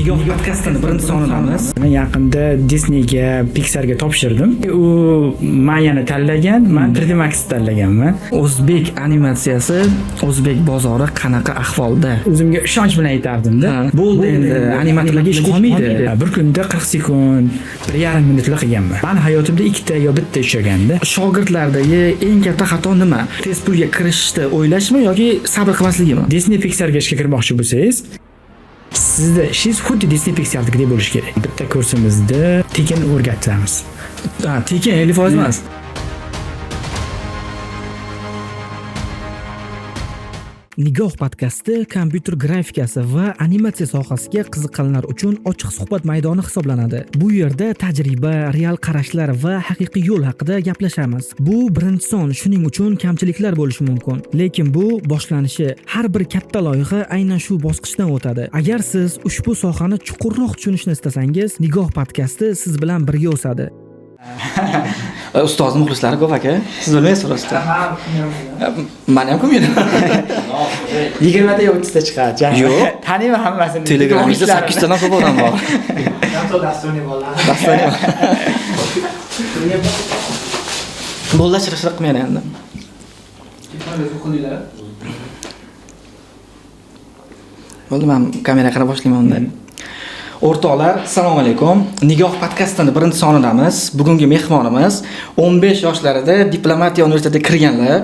Nigoh podkastini birinchi sonidamiz. Men yaqinda Disneyga, Pixarga topshirdim. U Mayani tanlagan, men 3D Max tanlaganman. O'zbek animatsiyasi, o'zbek bozori qanaqa ahvolda? O'zimga ishonch bilan aytardim-da. Ha, bo'ldi endi, animatorlarga ish qolmaydi. Bir kunda 40 sekund, 1,5 minutlik qilganman. Men hayotimda ikkita yo bitta ish olganda. Shogirdlardagi eng katta xato nima? Tez pulga kirishni o'ylashmi yoki sabr qilmasligimi? Disney Pixarga ishga kirmoqchi bo'lsangiz, sizni ishingiz xuddi Disney Pixarnikidek bo'lishi kerak. Bitta kursimizda tekin o'rgatamiz. Ha, tekin 50% emas. Nigoh podkasti kompyuter grafikasi va animatsiya sohasiga qiziqqanlar uchun ochiq suhbat maydoni hisoblanadi. Bu yerda tajriba, real qarashlar va haqiqiy yo'l haqida gaplashamiz. Bu birinchi son, shuning uchun kamchiliklar bo'lishi mumkin. Lekin bu boshlanishi. Har bir katta loyiha aynan shu bosqichdan o'tadi. Agar siz ushbu sohani chuqurroq tushunishni istasangiz, Nigoh podkasti siz bilan birga o'sadi. Ustoz muxlislari ko'p aka. Siz bilmaysiz просто. Mani ham ko'rmaydi. 20 ta yo 30 ta chiqadi. Yo'q. Taniyman hammasini. Telegramingizda 800 tadan ko'p odam bor. Dastoniy. Bo'ldi, shira-shira qilmang endi. Bo'ldi, men kameraga qarab boshlayman unda. O'rtoqlar, assalomu alaykum. Nigoh podkastini birinchi sonidamiz. Bugungi mehmonimiz 15 yoshlarida diplomatiya universitetiga kirganlar.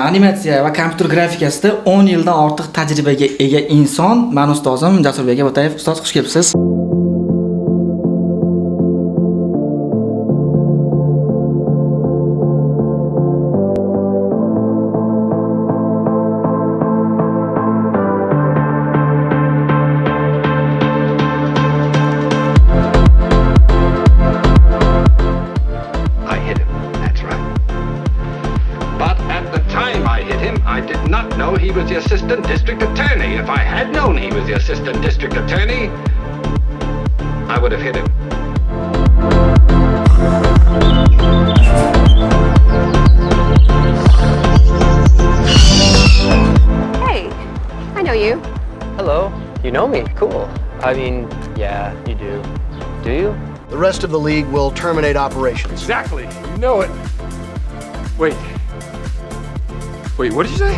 Animatsiya va kompyuter grafikasida 10 yildan ortiq tajribaga ega inson, mani ustozim Jasurbek Botayev. Ustoz, xush kelibsiz. I hit him. That's right. But at the time I hit him, I did not know he was the assistant district attorney. If I had known he was the assistant district attorney, I would have hit him. Hey, I know you. Hello. You know me. Cool. I mean, yeah, you do. Do you? The rest of the league will terminate operations. Exactly. You know it. Wait. Wait, what did you say?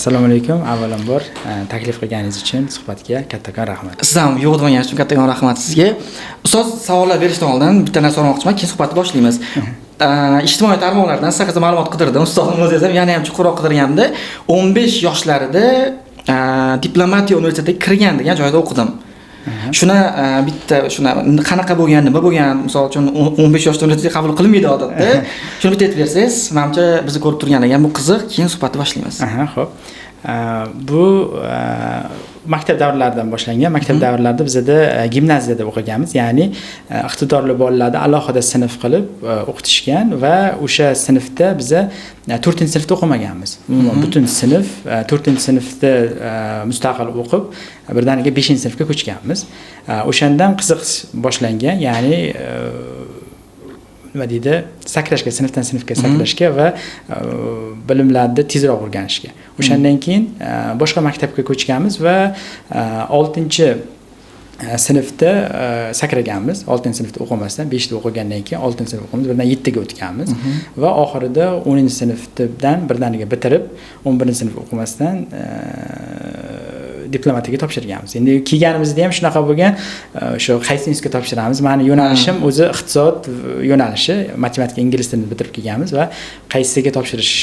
Assalomu alaykum. Avvalambor taklif qilganingiz uchun suhbatga kattakon rahmat. Siz ham yo'q deganingiz uchun kattakon rahmat sizga. Ustoz, savollar berishdan oldin bitta narsa so'ramoqchiman, keyin suhbatni boshlaymiz. Ijtimoiy tarmoqlardan siz haqida ma'lumot qidirdim. Ustozim o'zingiz ham yana ham chuqurroq qidirganimda 15 yoshlarida diplomatiya universitetiga kirgan degan joyda o'qidim. Shuni bitta shuni qanaqa bo'lgan, nima bo'lgan, misol uchun 15 yoshda universitetga qabul qilinmaydi odatda. Shuni bitta aytib bersangiz, menimcha bizni ko'rib turganlarga ham bu qiziq, keyin suhbatni boshlaymiz. Aha, xo'p. Bu maktab davrlaridan boshlangan. Maktab davrlarida bizada gimnaziyada o'qiganmiz. Ya'ni iqtidorli bolalarni alohida sinf qilib o'qitishgan va o'sha sinfda biza 4-sinfda o'qimaganmiz. Umuman butun sinf 4-sinfda mustaqil o'qib, birdaniga 5-sinfga ko'chganmiz. O'shandan qiziqish boshlangan, ya'ni nima deydi, sakrashga, sinfdan sinfga sakrashga va bilimlarni tezroq o'rganishga. O'shandan keyin boshqa maktabga ko'chganmiz va 6 sinfda sakraganmiz. 6-sinfda o'qimasdan 5da o'qigandan keyin 6-sinf o'qimiz, birdan 7ga o'tganmiz va oxirida 10-sinfdan birdaniga bitirib 11-sinf o'qimasdan diplomatiyaga topshirganmiz. Endi kelganimizda ham shunaqa bo'lgan, o'sha qaysi institutga topshiramiz? Mani yo'nalishim o'zi iqtisod yo'nalishi, matematika, ingliz tilini bitirib kelganmiz va qaysiga topshirish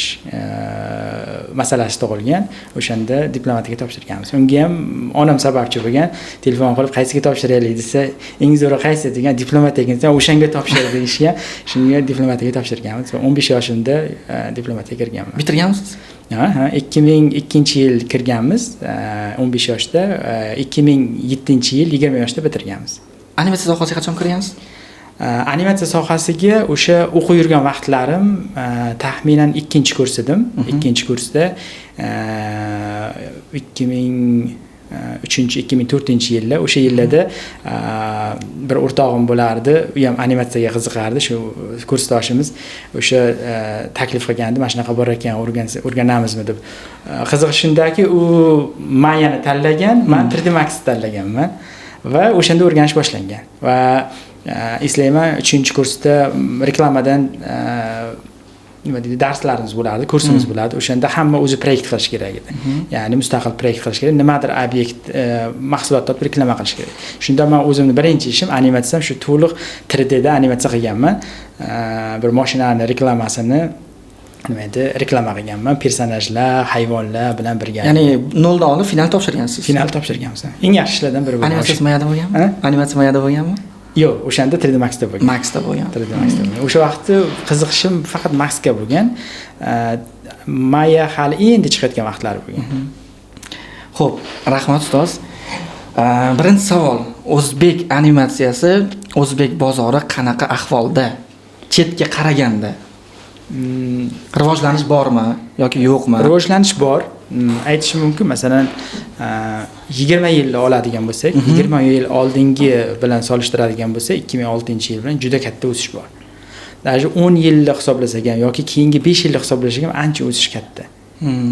masalasi tug'ilgan. O'shanda diplomatiyaga topshirganmiz. Unga ham onam sababchi bo'lgan. Telefon qilib qaysiga topshiraylik desa, eng zo'ri qaysi degan, diplomatiyaga desa, o'shanga topshir deyishgan. Shunga diplomatiyaga topshirganmiz va 15 yoshimda diplomatiyaga kirganman. Bitirganmisiz? Ha, 2002-yil kirganmiz, 15 yoshda, 2007-yil 20 yoshda bitirganmiz. Animatsiya sohasiga qachon kirgansiz? Animatsiya sohasiga o'sha o'qib yurgan vaqtlarim, taxminan ikkinchi kurs edim. Ikkinchi kursda, 2003, 2004-yillar, o'sha yillarda bir o'rtog'im bo'lardi, u ham animatsiyaga qiziqardi, shu kursdoshimiz o'sha taklif qilgandi, mana shunaqa bor ekan, o'rganamizmi deb. Qizig'i shundaki, u Mayani tanlagan, man 3D Max tanlaganman va o'shanda o'rganish boshlangan va eslayman, uchinchi kursda reklamadan nima deydi, darslarimiz bo'lardi, kursimiz bo'lardi. O'shanda hamma o'zi proyekt qilish kerak edi, ya'ni mustaqil proyekt qilish kerak, nimadir obyekt, mahsulot topib reklama qilish kerak. Shunda man o'zimni birinchi ishim animatsiyam shu to'liq 3Dda animatsiya qilganman. Bir mashinani reklamasini, nima edi, reklama qilganman, personajlar, hayvonlar bilan birga. Ya'ni noldan olib final topshirgansiz. Final topshirganmiz, eng yaxshi ishlardan biri bo'lgan. Animatsiyasi Mayada bo'lganmi? Ha? Animatsiya Mayada bo'lganmi? Yo'q, o'shanda 3D Maxda bo'lgan. Maxda bo'lgan. 3D Maxda bo'lgan. O'sha vaqtda qiziqishim faqat Maxga bo'lgan. Maya hali endi chiqayotgan vaqtlari bo'lgan. Xo'p, rahmat, ustoz. Birinchi savol: o'zbek animatsiyasi, o'zbek bozori qanaqa ahvolda? Chetga qaraganda rivojlanish bormi yoki yo'qmi? Rivojlanish bor. Aytishim mumkin, masalan, 20 yilni oladigan bo'lsak, 20 yil oldingi bilan solishtiradigan bo'lsak, 2006 yil bilan juda katta o'sish bor. Даже 10 yilni hisoblasak ham yoki keyingi 5 yilni hisoblasak ham ancha o'sish katta.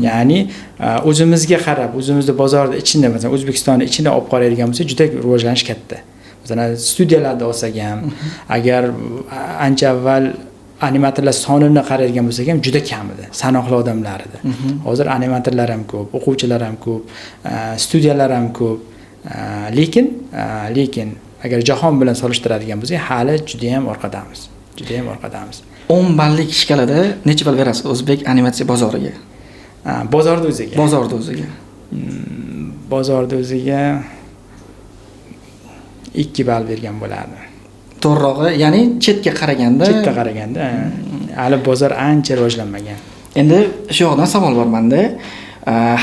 Ya'ni o'zimizga qarab, o'zimizni bozorni ichida, masalan, O'zbekistonni ichida olib qaraydigan bo'lsak, juda rivojlanish katta. Masalan, studiyalarda olsak ham, agar ancha avval animatorlar sonini qaraydigan bo'lsak ham, juda kam edi, sanoqli odamlar edi. Hozir animatorlar ham ko'p, o'quvchilar ham ko'p, studiyalar ham ko'p. Lekin agar jahon bilan solishtiradigan bo'lsak, hali judayam orqadamiz, judayam orqadamiz. 10 ballik shkalada necha ball berasiz o'zbek animatsiya bozoriga? Bozorni o'ziga? Bozorni o'ziga. Bozorni o'ziga 2 ball bergan bo'lardim. To'g'rirog'i, ya'ni chetga qaraganda. Chetda qaraganda, hali bozor ancha rivojlanmagan. Endi shu yoqdan savol bor manda.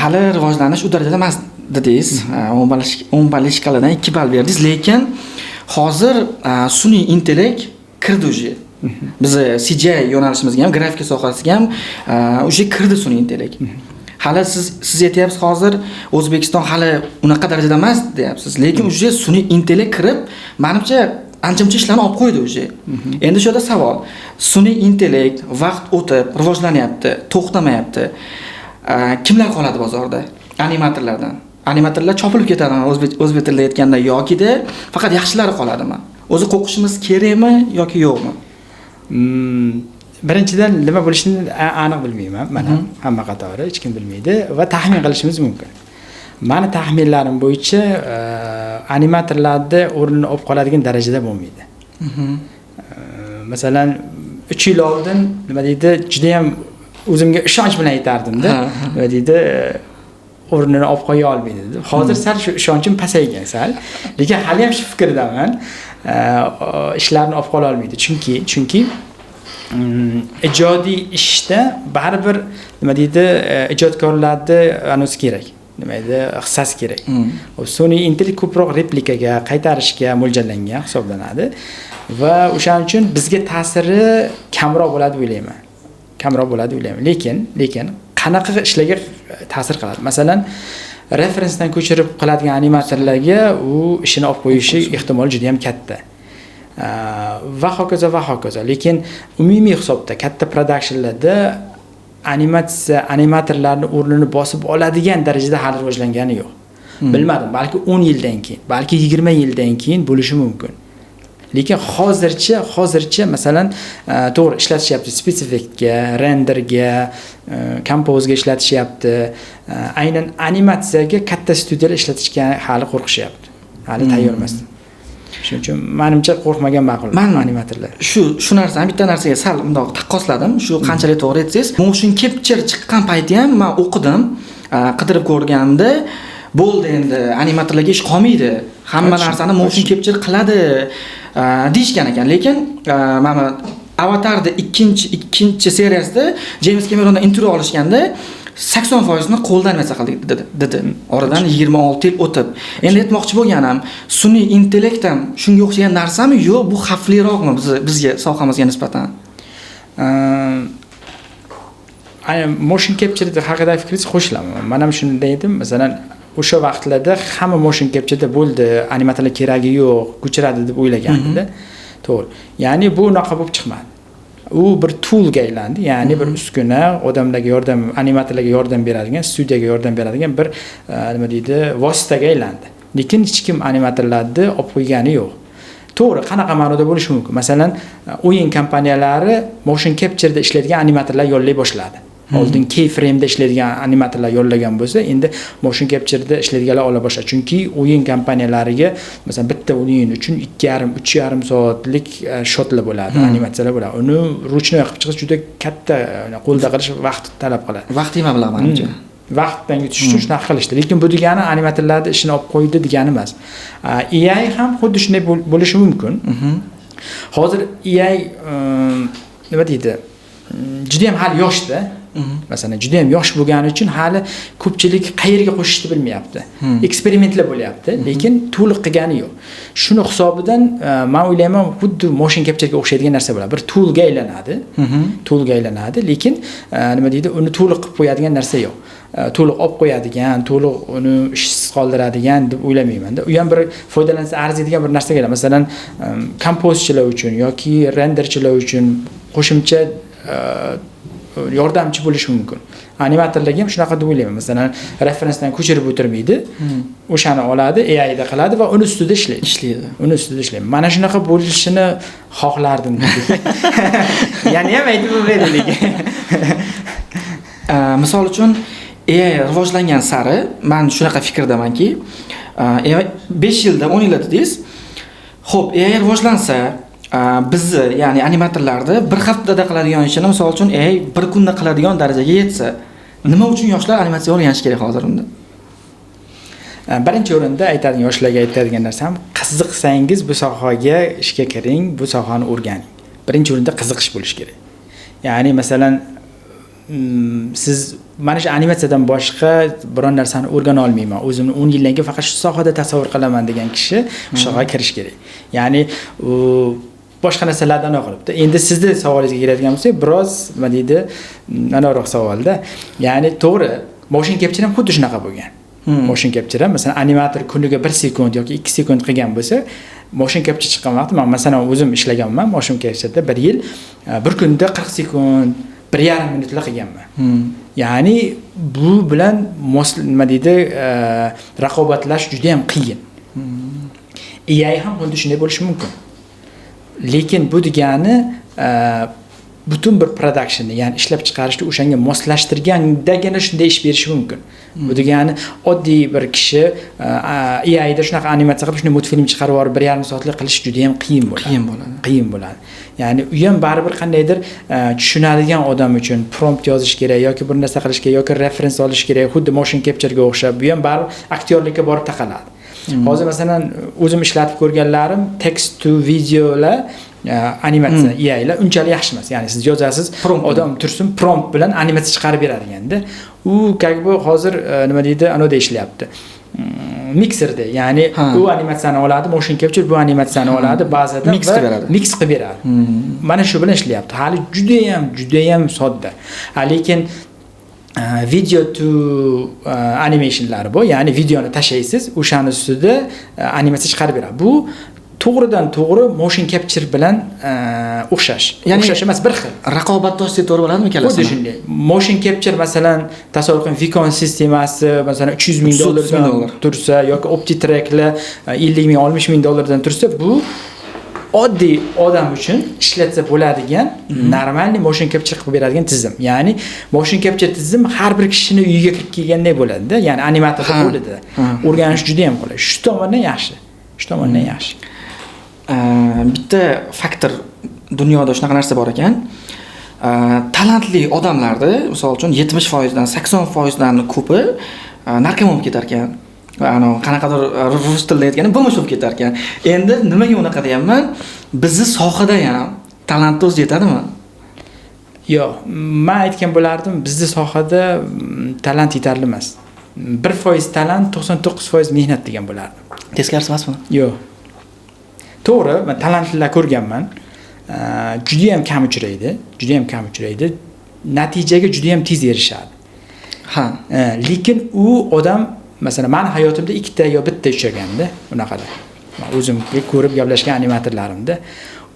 Hali rivojlanish u darajada emas dedingiz. 10 ballik shkaladan 2 ball berdingiz, lekin hozir sun'iy intellekt kirdi уже. Bizni CGI yo'nalishimizga ham, grafika sohasiga ham уже kirdi sun'iy intellekt. Hali siz aytyapsiz, hozir O'zbekiston hali unaqa darajada emas deyapsiz, lekin уже sun'iy intellekt kirib, manimcha, ancha muncha ishlarni olib qo'ydi уже. Endi shu yerda savol: sun'iy intellekt vaqt o'tib rivojlanyapti, to'xtamayapti. Kimlar qoladi bozorda animatorlardan? Animatorlar chopilib ketadimi, o'zbek tilida aytganda, yokida faqat yaxshilari qoladimi? O'zi qo'rqishimiz kerakmi yoki yo'qmi? Birinchidan, nima bo'lishini aniq bilmayman man ham, hamma qatori hech kim bilmaydi va taxmin qilishimiz mumkin. Mani taxminlarim bo'yicha animatorlarni o'rnini olib qoladigan darajada bo'lmaydi. Masalan, 3 yil oldin, nima deydi, judayam o'zimga ishonch bilan aytardimda, nima deydi, o'rnini olib qo'ya olmaydi deb. Hozir sal shu ishonchim pasaygan sal, lekin hali ham shu fikrdaman. Ishlarni olib qola olmaydi, chunki ijodiy ishda baribir, nima deydi, ijodkorlarni anisi kerak, nima edi, hissasi kerak. Sun'iy intellekt ko'proq replikaga, qaytarishga mo'ljallangan hisoblanadi va o'shaning uchun bizga ta'siri kamroq bo'ladi deb o'ylayman, kamroq bo'ladi deb o'ylayman. Lekin qanaqa ishlarga ta'sir qiladi? Masalan, referensdan ko'chirib qiladigan animatorlarga u ishini olib qo'yishi ehtimoli juda yam katta va hokazo, va hokazo. Lekin umumiy hisobda katta productionlarda animatsiya animatorlarni o'rnini bosib oladigan darajada hali rivojlangani yo'q. Bilmadim, balki 10 yildan keyin, balki 20 yildan keyin bo'lishi mumkin, lekin hozircha masalan, to'g'ri, ishlatishyapti, spetseffektga, renderga, kompozga ishlatishyapti. Aynan animatsiyaga katta studiyalar ishlatishga hali qo'rqishyapti, hali tayyor emas. Shuning uchun manimcha, qo'rqmagan ma'qul animatorlar. Shu narsani bitta narsaga sal bundoq taqqosladim. Shu qanchalik to'g'ri aytsangiz, motion capture chiqqan payti ham man o'qidim, qidirib ko'rganimda, bo'ldi, endi animatorlarga ish qolmaydi, hamma narsani motion capture qiladi, deyishgan ekan. Lekin mana Avatarni ikkinchi seriyasida Jeyms Kemerondan intervyu olishganda 80%ni qo'lda animatsiya qildik dedi. Oradan 26 yil o'tib. Endi aytmoqchi bo'lganim, sun'iy intellekt ham shunga o'xshagan narsami, yo'q, bu xavfliroqmi bizga, sohamizga nisbatan? Aynan motion capture haqidagi fikringiz qo'shilaman. Man ham shunday edim. Masalan, o'sha vaqtlarda hamma motion capture'da bo'ldi, animatorlar keragi yo'q, ko'chiradi deb o'ylagandida. To'g'ri. Ya'ni bu unaqa bo'lib chiqmadi. U bir toolga aylandi, ya'ni bir uskuna, odamlarga yordam, animatorlarga yordam beradigan, studiyaga yordam beradigan bir nima deydi, vositaga aylandi. Lekin hech kim animatorlarni olib qo'ygani yo'q. To'g'ri, qanaqa ma'noda bo'lishi mumkin? Masalan, o'yin kompaniyalari motion capture'da ishlaydigan animatorlar yollay boshladi. Oldin keyframe'da ishlaydigan animatorlar yollagan bo'lsa, endi motion capture'da ishlaydiganlar ola boshladi. Chunki o'yin kompaniyalariga masalan bitta o'yin uchun 2,5, 3,5 soatlik shotlar bo'ladi, animatsiyalar bo'ladi. Uni ручной qilib chiqish juda katta, qo'lda qilish vaqt talab qiladi. Vaqtli mablag' manimcha. Vaqtdan yutish uchun shunaqa qilishdi. Lekin bu degani animatorlarni ishini olib qo'ydi degani emas. AI ham xuddi shunday bo'lishi mumkin. Hozir AI nima deydi? Juda ham hali yoshda. Masalan, juda ham yosh bo'lgani uchun hali ko'pchilik qayerga qo'shishni bilmayapti. Eksperimentlar bo'lyapti, lekin to'liq qilgani yo'q. Shuni hisobidan men o'ylayman, xuddi motion capture'ga o'xshaydigan narsa bo'ladi. Bir toolga aylanadi. Toolga aylanadi, lekin nima deydi, uni to'liq qilib qo'yadigan narsa yo'q. To'liq olib qo'yadigan, to'liq uni ishsiz qoldiradigan deb o'ylamayman-da. U ham bir foydalansa arziydigan bir narsaga aylanadi. Masalan, kompozchilar uchun yoki renderchilar uchun qo'shimcha yordamchi bo'lishi mumkin. Animatorlarga ham shunaqa deb o'ylayman. Masalan, referensdan ko'chirib o'tirmaydi. O'shani oladi, AI da qiladi va uni ustida ishlaydi. Ishlaydi. Uni ustida ishlaydi. Mana shunaqa bo'lishini xohlardim. Ya'ni ham aytib bo'lmaydi lekin. Misol uchun, AI rivojlangan sari men shunaqa fikrdamanki, AI 5 yilda, 10 yilda dedingiz. Xo'p, AI rivojlansa, bizni, ya'ni animatorlarni bir haftada qiladigan ishini, misol uchun, AI bir kunda qiladigan darajaga yetsa, nima uchun yoshlar animatsiya o'rganishi kerak hozir unda? Birinchi o'rinda aytadigan, yoshlarga aytadigan narsam, qiziqsangiz bu sohaga ishga kiring, bu sohani o'rganing. Birinchi o'rinda qiziqish bo'lishi kerak. Ya'ni masalan, siz mana shu animatsiyadan boshqa biron narsani o'rgana olmayman, o'zimni 10 yildan keyin faqat shu sohada tasavvur qilaman degan kishi shu sohaga kirish kerak. Ya'ni u boshqa narsalardan qilibdi. Endi sizni savolingizga keladigan bo'lsak, biroz nima deydi, anavroq savolda. Ya'ni to'g'ri, motion capture ham xuddi shunaqa bo'lgan. Motion capture ham, masalan, animator kuniga 1 sekund yoki 2 sekund qilgan bo'lsa, motion capture chiqqan vaqtda men masalan o'zim ishlaganman motion capture'da 1 yil, bir kunda 40 sekund, 1,5 minutlar qilganman. Ya'ni bu bilan mos, nima deydi, raqobatlash juda ham qiyin. AI ham xuddi shunday bo'lishi mumkin. Lekin bu degani butun bir productionni, ya'ni ishlab chiqarishni o'shanga moslashtirgandagina shunday ish berishi mumkin. Bu degani oddiy bir kishi AI da shunaqa animatsiya qilib, shunday multfilm chiqarib yuborib 1,5 soatlik qilish juda ham qiyin bo'ladi. Qiyin bo'ladi. Qiyin bo'ladi. Ya'ni u ham baribir qandaydir tushunadigan odam uchun prompt yozish kerak yoki bir narsa qilish kerak yoki referens olish kerak, xuddi motion capture'ga o'xshab, bu ham baribir aktyorlikka borib taqaladi. Hozir masalan o'zim ishlatib ko'rganlarim text to videolar, animatsiya AI lar unchalik yaxshi emas. Ya'ni siz yozasiz, prompt bilan. Odam tursin prompt bilan animatsiya chiqarib beradiganda. U как бы hozir nima deydi, anoda ishlayapti. Mikserda, ya'ni u animatsiyani oladi, motion capture bu animatsiyani oladi, bazadan mix qilib beradi. Mix qilib beradi. Mana shu bilan ishlayapti. Hali juda ham, juda ham sodda. Lekin video to animationlari bor, ya'ni videoni tashlaysiz, o'shani ustida animatsiya chiqarib beradi. Bu to'g'ridan to'g'ri motion capture bilan o'xshash. Ya'ni o'xshash emas, bir xil. Raqobatdosh deb to'g'ri bo'ladimi Xuddi shunday. Motion capture masalan, tasavvur qiling, Vicon sistemasi masalan 300 ming 330 ming dollardan dollar. tursa yoki OptiTracklar 50 ming, 60 ming dollardan tursa, bu oddiy odam uchun ishlatsa bo'ladigan нормальный motion capture qilib beradigan tizim. Ya'ni motion capture tizim har bir kishini uyiga kirib kelganday bo'ladi-da. Ya'ni animator qo'lida. O'rganish juda ham qulay. Shu tomondan yaxshi. Shu tomondan yaxshi. Bitta faktor, dunyoda shunaqa narsa bor ekan. Talantli odamlarni, misol uchun, 70% dan 80% dan ko'pi narkomon bo'lib ketar ekan. Va anavi qanaqadir rus tilida aytganda бомж bo'lib ketar ekan. Endi nimaga unaqa deyapman? Bizni sohada ham talantni o'zi yetadimi? Yo'q, man aytgan bo'lardim, bizni sohada talant yetarli emas. 1% talant, 99% mehnat degan bo'lardim. Teskarisi emasmi? Yo'q. To'g'ri, men talantlilar ko'rganman. Juda ham kam uchraydi, juda ham kam uchraydi. Natijaga juda ham tez erishadi. Ha. Lekin u odam, masalan, mani hayotimda ikkita yo bitta uchraganda unaqada. Men o'zimga ko'rib gaplashgan animatorlarimda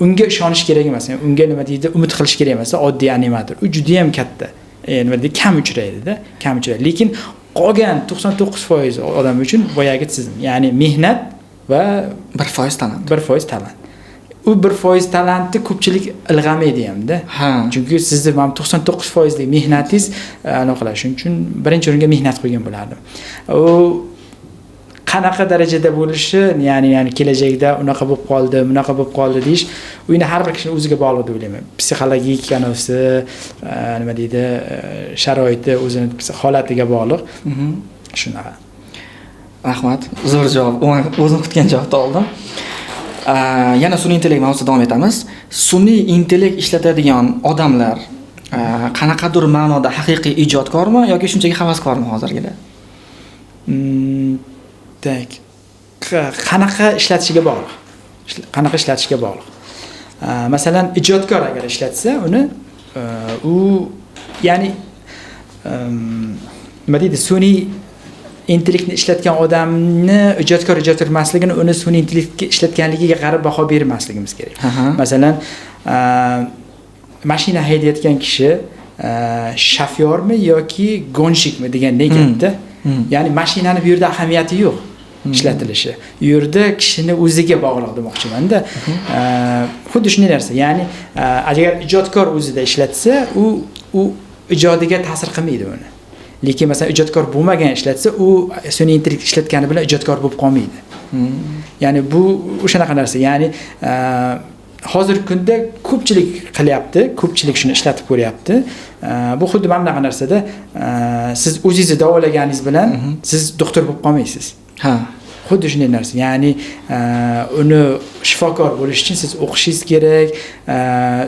unga ishonish kerak emas. Unga nima deydi, umid qilish kerak emas, oddiy animator. U juda ham katta. Nima deydi, kam uchraydi-da, kam uchraydi. Lekin qolgan 99% odam uchun boyagi tizim, ya'ni mehnat va 1% talant. 1% talant. U 1% talantni ko'pchilik ilg'amaydi hamda. Chunki sizni mana 99%lik mehnatingiz anaqa qiladi. Shuning uchun birinchi o'ringa mehnat qo'ygan bo'lardim. U qanaqa darajada bo'lishi, ya'ni kelajakda unaqa bo'lib qoldi, bunaqa bo'lib qoldi deyish, u endi har bir kishining o'ziga bog'liq deb o'ylayman. Psixologik anavisi, nima deydi, sharoiti, o'zini holatiga bog'liq. Shunaqa. Rahmat. Zo'r javob. O'zim kutgan javobni oldim. Yana sun'iy intellekt mavzusida davom etamiz. Sun'iy intellekt ishlatadigan odamlar qanaqadir ma'noda haqiqiy ijodkormi yoki shunchaki havaskormi hozirgida? Так. Qanaqa ishlatishiga bog'liq. Qanaqa ishlatishiga bog'liq. Masalan, ijodkor agar ishlatsa, uni u ya'ni nima deydi, sun'iy intellektni ishlatgan odamni ijodkor ijodkor emasligini uni sun'iy intellektga ishlatganligiga qarab baho bermasligimiz kerak. Masalan, mashina haydayotgan kishi shofyormi yoki гонщик mi degan ne gapda. Ya'ni mashinani bu yerda ahamiyati yo'q ishlatilishi. U yerda kishini o'ziga bog'liq demoqchimanda. Xuddi shunday narsa. Ya'ni agar ijodkor o'zida ishlatsa, u ijodiga ta'sir qilmaydi uni. Lekin masalan ijodkor bo'lmagan ishlatsa, u sun'iy intellekt ishlatgani bilan ijodkor bo'lib qolmaydi. Ya'ni bu o'shanaqa narsa. Ya'ni hozirgi kunda ko'pchilik qilyapti, ko'pchilik shuni ishlatib ko'ryapti. Bu xuddi mana bunaqa narsada, siz o'zingizni davolaganingiz bilan siz doktor bo'lib qolmaysiz. Xuddi shunday narsa. Ya'ni uni shifokor bo'lish uchun siz o'qishingiz kerak,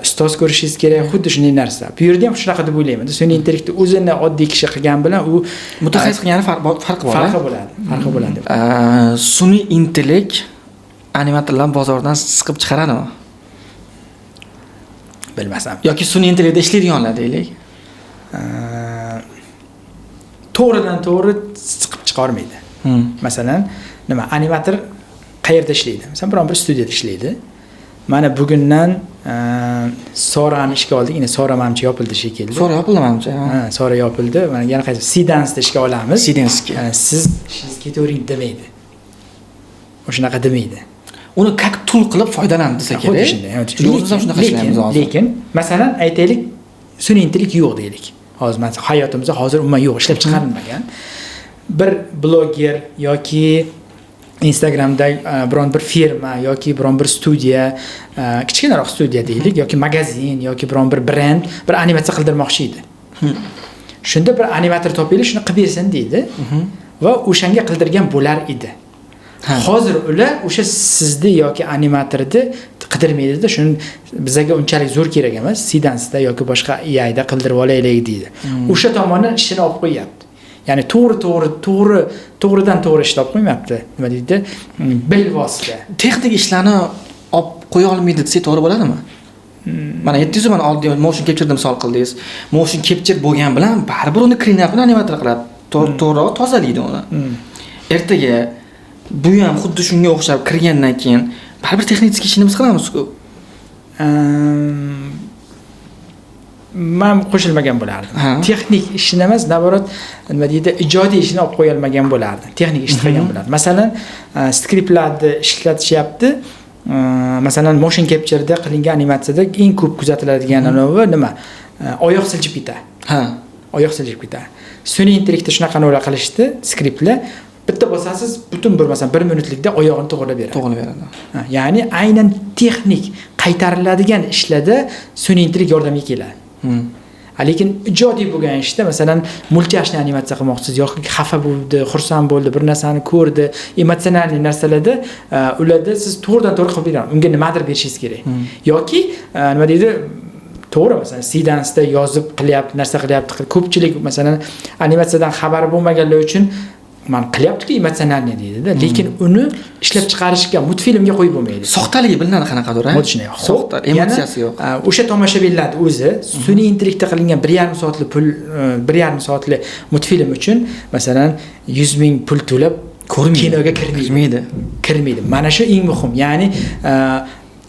ustoz ko'rishingiz kerak, xuddi shunday narsa. Bu yerda ham shunaqa deb o'ylayman. Sun'iy intellektni o'zini oddiy kishi qilgan bilan u mutaxassis qilgani farqi bor. Farqi bo'ladi. Farqi bo'ladi. Sun'iy intellekt animatorlar bozordan siqib chiqaradimi? Bilmasam. Yoki sun'iy intellektda ishlaydiganlar deylik. To'g'ridan to'g'ri siqib chiqarmaydi. Masalan, nima animator qayerda ishlaydi? Masalan, biron bir studiyada ishlaydi. Mana bugundan Sorani ishga oldik. Endi Sora manimcha yopildi shekilli. Sora yopildi manimcha. Ha, Sora yopildi. Mana yana qaysi Seedance'da ishga olamiz. Seedance'ga. Siz ishingiz ketavering demaydi. O'shanaqa demaydi. Uni как tool qilib foydalan desa kerak. Xuddi o'zimiz ham shunaqa ishlaymiz hozir. Lekin masalan aytaylik, sun'iy intellekt yo'q deylik. Hozir masalan hayotimizda hozir umuman yo'q, ishlab chiqarilmagan. Bir bloger yoki Instagramda biron bir firma yoki biron bir studiya, kichkinaroq studiya deylik, yoki magazin yoki biron bir brend bir animatsiya qildirmoqchi edi. Shunda bir animator topaylik, shuni qilib bersin deydi. Va o'shanga qildirgan bo'lar edi. Hozir ular o'sha sizni yoki animatorni qidirmaydida, shuni bizaga unchalik zo'r kerak emas, Seedance'da yoki boshqa AI'da qildirib olaylik deydi. O'sha tomondan ishini olib qo'yyapti. Ya'ni to'g'ridan to'g'ri ishni olib qo'ymayapti. Nima deydi? Bilvosita. Texnik ishlarni olib qo'ya olmaydi desak to'g'ri bo'ladimi? Mana aytdingiz, mana oddiy motion capture'ni misol qildingiz. Motion capture bo'lgan bilan baribir uni clean up'ni animator qiladi. To'g'rirog'i tozalaydi uni. Ertaga bu ham xuddi shunga o'xshab kirgandan keyin baribir texnik ishini biz qilamiz-ku. Man qo'shilmagan bo'lardim. Texnik ishini emas, наоборот, nima deydi, ijodiy ishini olib qo'ya olmagan bo'lardim. Texnik ishni qilgan bo'lardim. Masalan, skriptlarni ishlatishyapti. Masalan, motion capture'da qilingan animatsiyada eng ko'p kuzatiladigan anavi nima? Oyoq siljib ketadi. Oyoq siljib ketadi. Sun'iy intellektda shunaqa narsalar qilishdi, skriptlar bitta bosasiz, butun bir masalan 1 minutlikda oyog'ini to'g'rilab beradi. To'g'rilab beradi. Ya'ni aynan texnik qaytariladigan ishlarda sun'iy intellekt yordamga keladi. Lekin ijodiy bo'lgan ishda, masalan, мультяшный animatsiya qilmoqchisiz yoki xafa bo'ldi, xursand bo'ldi, bir narsani ko'rdi, эмоциональный narsalarda, ularda siz to'g'ridan to'g'ri qilib berasiz. Unga nimadir berishingiz kerak. Yoki nima deydi, To'g'ri, masalan, Seedance'da yozib qilyapti, narsa qilyapti. Ko'pchilik masalan animatsiyadan xabari bo'lmaganlar uchun man qilyapti-ku эмоциональный deydi-da, lekin uni ishlab chiqarishga, multfilmga qo'yib bo'lmaydi. Soxtaligi bilinadi qanaqadir, a? Xuddi shunday. Soxta, emotsiyasi yo'q. O'sha tomoshabinlarni o'zi sun'iy intellektda qilingan 1,5 soatlik pul, 1,5 soatlik multfilm uchun masalan 100 ming pul to'lab ko'rmaydi, kinoga kirmaydi. Kirmaydi. Kirmaydi. Mana shu eng muhim. Ya'ni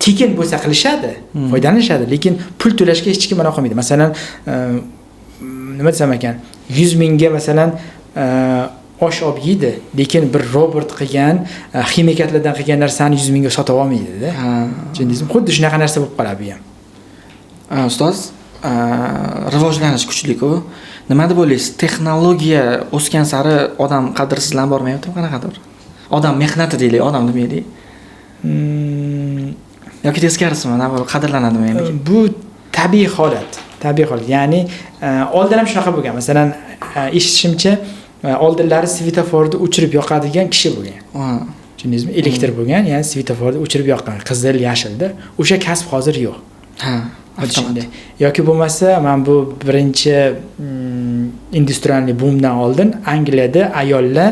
tekin bo'lsa qilishadi, foydalanishadi, lekin pul to'lashga hech kim mana qilmaydi. Masalan, nima desam ekan, 100 mingga masalan osh olib yeydi, lekin bir robot qilgan, ximikatlardan qilgan narsani 100 mingga sotib olmaydi-da. Tushundingizmi? Xuddi shunaqa narsa bo'lib qoladi bu ham. Ustoz, rivojlanish kuchli-ku. Nima deb o'ylaysiz? Texnologiya o'sgan sari odam qadrsizlanib bormayaptimi qanaqadir? Odam mehnati deylik, odam demaylik. Yoki teskarisimi, navbat qadrlanadimi endi? Bu tabiiy holat. Tabiiy holat. Ya'ni oldin ham shunaqa bo'lgan. Masalan, eshitishimcha, oldinlari svetoforni o'chirib yoqadigan kishi bo'lgan. Tushundingizmi? Elektr bo'lgan, ya'ni svetoforni o'chirib yoqqan, qizil, yashilda. O'sha kasb hozir yo'q. Ha, avtomat. Yoki bo'lmasa, mana bu birinchi индустриальный bumdan oldin Angliyada ayollar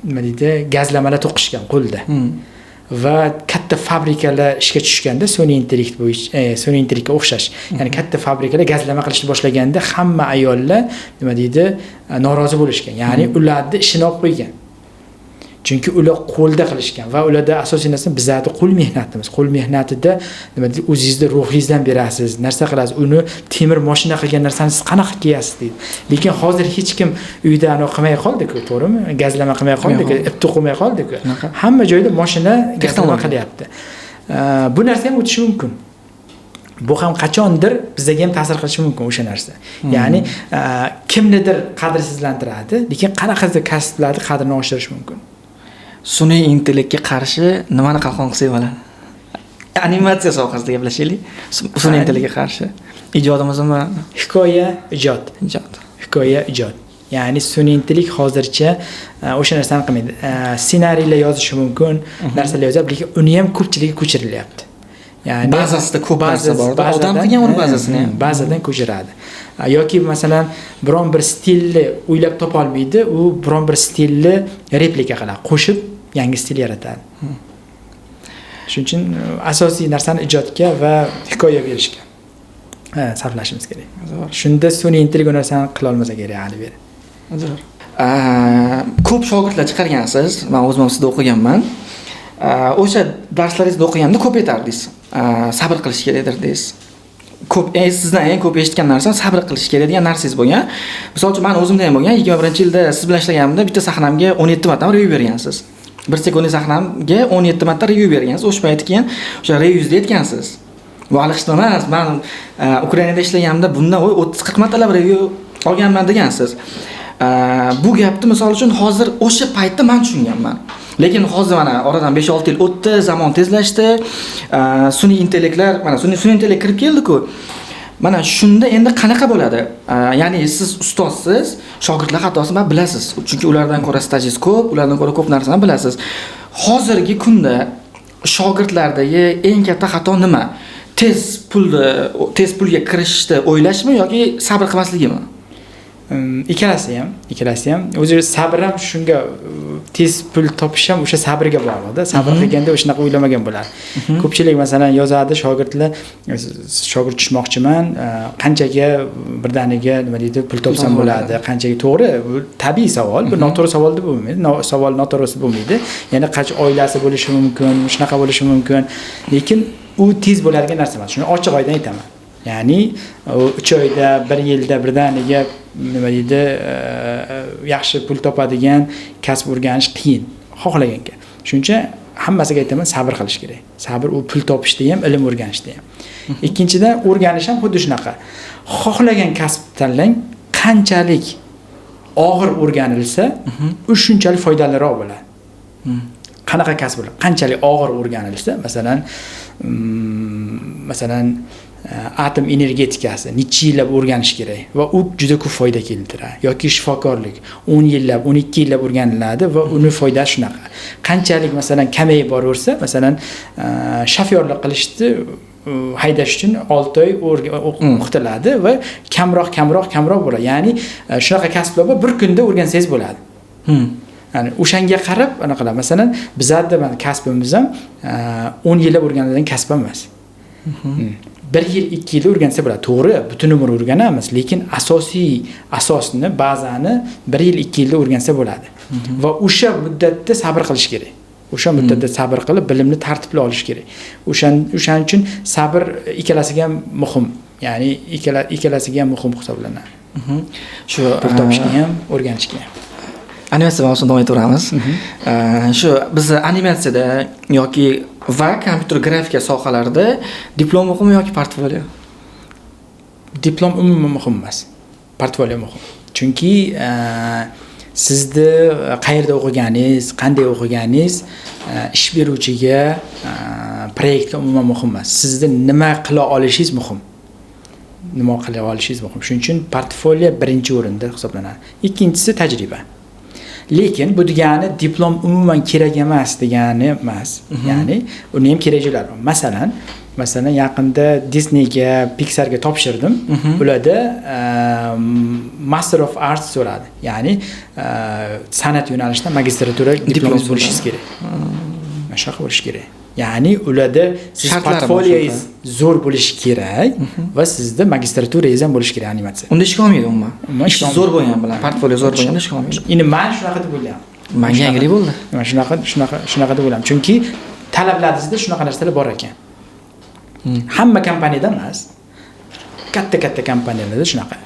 nima deydi, gazlamalar to'qishgan qo'lda. Va katta fabrikalar ishga tushganda sun'iy intellekt bo'yicha, sun'iy intellektga o'xshash, ya'ni katta fabrikalar gazlama qilishni boshlaganda hamma ayollar nima deydi, norozi bo'lishgan. Ya'ni ularni ishini olib qo'ygan. Chunki ular qo'lda qilishgan va ularda asosiy narsa bizlarni qo'l mehnatimiz. Qo'l mehnatida nima deydi, o'zingizni ruhingizdan berasiz, narsa qilasiz. Uni temir mashina qilgan narsani siz qanaqa kiyasiz deydi. Lekin hozir hech kim uyda anaqa qilmay qoldi-ku, to'g'rimi? Gazlama qilmay qoldi-ku, ip to'qimay qoldi-ku. Hamma joyda mashina gazlama qilyapti. Bu narsa ham o'tishi mumkin. Bu ham qachondir bizga ham ta'sir qilishi mumkin o'sha narsa. Ya'ni kimnidir qadrsizlantiradi, lekin qanaqadir kasblarni qadrini oshirish mumkin. Sun'iy intellektga qarshi nimani qalqon qilsak bo'ladi? Animatsiya sohasida gaplashaylik. Sun'iy intellektga qarshi ijodimizmi? Hikoya, ijod. Ijod. Hikoya, ijod. Ya'ni sun'iy intellekt hozircha o'sha narsani qilmaydi. Ssenariylar yozishi mumkin, narsalar yozadi, lekin uni ham ko'pchiligi ko'chirilyapti. Ya'ni bazasida ko'p narsa bor. Odam qilgan uni bazasini ham. Bazadan ko'chiradi. Yoki masalan biron bir stilni o'ylab topa olmaydi, u biron bir stilni replika qiladi, qo'shib yangi stil yaratadi. Shuning uchun asosiy narsani ijodga va hikoya berishga sarflashimiz kerak. Shunda sun'iy intellekt u narsani qila olmasa kerak hali beri. Zo'r. Ko'p shogirdlar chiqargansiz. Men o'zim ham sizda o'qiganman. O'sha darslaringizda o'qiganimda ko'p aytardingiz. Sabr qilish kerakdir deysiz. Ko'p sizdan eng ko'p eshitgan narsam sabr qilish kerak degan narsangiz bo'lgan. Misol uchun men o'zimda ham bo'lgan. 21-yilda siz bilan ishlaganimda bitta sahnamga 17 marta review bergansiz. Bir sekundlik sahnamga 17 marta review bergansiz. O'sha payt keyin o'sha reviewingizda aytgansiz. Bu hali emas. Men Ukrainada ishlaganimda bundan 30-40 martalab review olganman degansiz. Bu gapni misol uchun hozir o'sha paytda men tushunganman. Lekin hozir mana oradan 5-6 yil o'tdi, zamon tezlashdi. Sun'iy intellektlar, mana sun'iy intellekt kirib keldi-ku. Mana shunda endi qanaqa bo'ladi? Ya'ni siz ustozsiz, shogirdlar xatosini bilasiz. Chunki ulardan ko'ra stajingiz ko'p, ulardan ko'ra ko'p narsani bilasiz. Hozirgi kunda shogirdlardagi eng katta xato nima? Tez pulga kirishni o'ylashmi yoki sabr qilmasligimi? Ikkalasi ham. O'zi sabr ham shunga, tez pul topish ham o'sha sabrga bog'liqda. Sabr qilganda o'shanaqa o'ylamagan bo'ladi. Ko'pchilik masalan yozadi shogirdlar, shogird tushmoqchiman, qanchaga birdaniga nima deydi pul topsam bo'ladi, qanchaga, to'g'ri, bu tabiiy savol, bu noto'g'ri savol deb bo'lmaydi. Savol noto'g'risi bo'lmaydi. Ya'ni qancha oilasi bo'lishi mumkin, shunaqa bo'lishi mumkin. Lekin u tez bo'ladigan narsa emas. Shuni ochiq oydin aytaman. Ya'ni 3 oyda, 1 yilda birdaniga nima deydi, yaxshi pul topadigan kasb o'rganish qiyin, xohlaganga. Shuning uchun hammasiga aytaman, sabr qilish kerak. Sabr u pul topishda ham, ilm o'rganishda ham. Ikkinchidan, o'rganish ham xuddi shunaqa. Xohlagan kasb tanlang, qanchalik og'ir o'rganilsa, u shunchalik foydaliroq bo'ladi. Qanaqa kasb bo'ladi? Qanchalik og'ir o'rganilsa, masalan atom energetikasi necha yillab o'rganish kerak va u juda ko'p foyda keltiradi. Yoki shifokorlik 10 yillab, 12 yillab o'rganiladi va uni foydasi shunaqa. Qanchalik masalan kamayib boraversa, masalan shofyorlik qilishni haydash uchun 6 oy o'qitiladi va kamroq kamroq kamroq bo'ladi. Ya'ni shunaqa kasblar bor, bir kunda o'rgansangiz bo'ladi. Ya'ni o'shanga qarab anaqa qiladi. Masalan, bizlarda mana kasbimiz ham 10 yillab o'rganilgan kasb emas. 1 yil, 2 yilda o'rgansa bo'ladi. To'g'ri, butun umr o'rganamiz, lekin asosiy asosni, bazani 1 yil, 2 yilda o'rgansa bo'ladi. Va o'sha muddatda sabr qilish kerak. O'sha muddatda sabr qilib, bilimni tartibli olish kerak. O'shaning uchun sabr ikkalasiga ham muhim. Ya'ni ikkalasiga ham muhim hisoblanadi. Shu pul topishga ham, o'rganishga ham. Animatsiya mavzusini davom etaveramiz. Shu bizni animatsiyada yoki va kompyuter grafika sohalarida diplom muhimmi yoki portfolio? Diplom umuman muhim emas. Portfolio muhim. Chunki sizni qayerda o'qiganingiz, qanday o'qiganingiz ish beruvchiga, proyektga umuman muhim emas. Sizni nima qila olishingiz muhim. Nima qila olishingiz muhim. Shuning uchun portfolio birinchi o'rinda hisoblanadi. Ikkinchisi tajriba. Lekin bu degani diplom umuman kerak emas degani emas. Ya'ni uni ham kerak joylari bor. Masalan, yaqinda Disneyga, Pixarga topshirdim. Ularda Master of Arts so'radi. Ya'ni san'at yo'nalishida magistratura diplomingiz bo'lishingiz kerak. Mana shunaqa bo'lishi kerak. Ya'ni ularda siz portfolioyingiz zo'r bo'lishi kerak va sizda magistraturangiz ham bo'lishi kerak animatsiya. Unda ishga olmaydi umuman. Ish zo'r bo'lgan bilan, portfolio zo'r bo'lganda ishga olmaydi. Endi men shunaqa deb o'ylayman. Menga yangilik bo'ldi. Men shunaqa deb o'ylayman. Chunki talablaringizda shunaqa narsalar bor ekan. Hamma kompaniyada emas. Katta-katta kompaniyalarda shunaqa.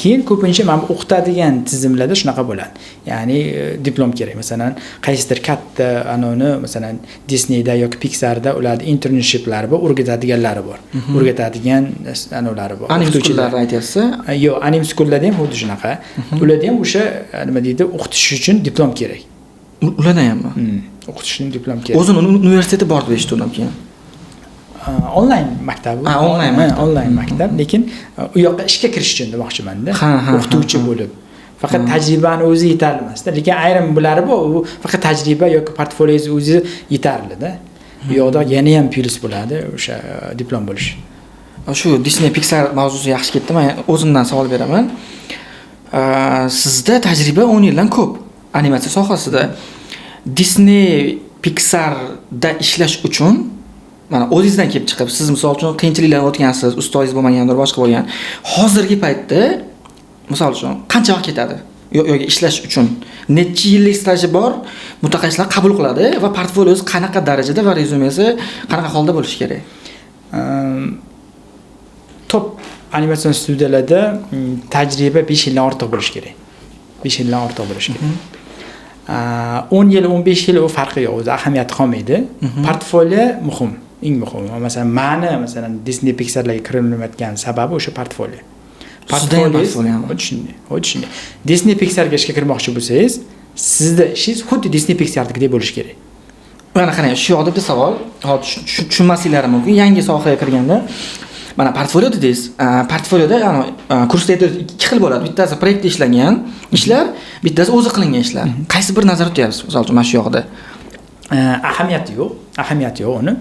Keyin ko'pincha mana bu o'qitadigan tizimlarda shunaqa bo'ladi. Ya'ni diplom kerak. Masalan, qaysidir katta anoni, masalan, Disneyda yoki Pixarda ularda internshiplar bor, o'rgatadiganlari bor. O'rgatadigan anolari bor. Anim school'larda aytyapsiz? Yo'q, anim school'larda ham xuddi shunaqa. Ularda ham o'sha nima deydi, o'qitish uchun diplom kerak. Ularda hammi? O'qitish uchun diplom kerak. O'zini universiteti bor deb eshitdim keyin. Onlayn maktab. Onlayn maktab. Onlayn maktab, lekin u yoqqa ishga kirish uchun demoqchiman-da. O'qituvchi bo'lib. Faqat tajribani o'zi yetarli emas-da. Lekin ayrim bulari bor, u faqat tajriba yoki portfolioingiz o'zi yetarli-da. Bu yoqda yana ham plyus bo'ladi o'sha diplom bo'lish. Shu Disney Pixar mavzusi yaxshi ketdi. Men o'zimdan savol beraman. Sizda tajriba 10 yildan ko'p animatsiya sohasida. Disney Pixarda ishlash uchun mana o'zingizdan kelib chiqib, siz misol uchun qiyinchiliklardan o'tgansiz, ustozingiz bo'lmagandir, boshqa bo'lgan. Hozirgi paytda misol uchun qancha vaqt ketadi? Yoki ishlash uchun necha yillik staji bor mutaxassislar qabul qiladi va portfoliosi qanaqa darajada va rezyumesi qanaqa holda bo'lishi kerak? Top animatsion studiyalarda tajriba 5 yildan ortiq bo'lishi kerak. 5 yildan ortiq bo'lishi kerak. 10 yil, 15 yil u farqi yo'q, o'zi ahamiyati qolmaydi. Portfolio muhim. Eng muhimi. Masalan, meni masalan Disney Pixarlarga kirilmayotgan sababi o'sha portfolio. Portfolio xuddi shunday. Disney Pixarga ishga kirmoqchi bo'lsangiz, sizda ishingiz xuddi Disney Pixarnikidek bo'lishi kerak. Mana qarang, shu yoqda bitta savol, hozir tushunmasliklari mumkin. Yangi sohaga kirganda mana portfolio dedingiz. Portfolioda ya'ni kursda ikki xil bo'ladi. Bittasi proyektda ishlangan ishlar, bittasi o'zi qilingan ishlar. Qaysi bir nazarda tutyapsiz, misol uchun mana shu yoqda? Ahamiyati yo'q, ahamiyati yo'q uni.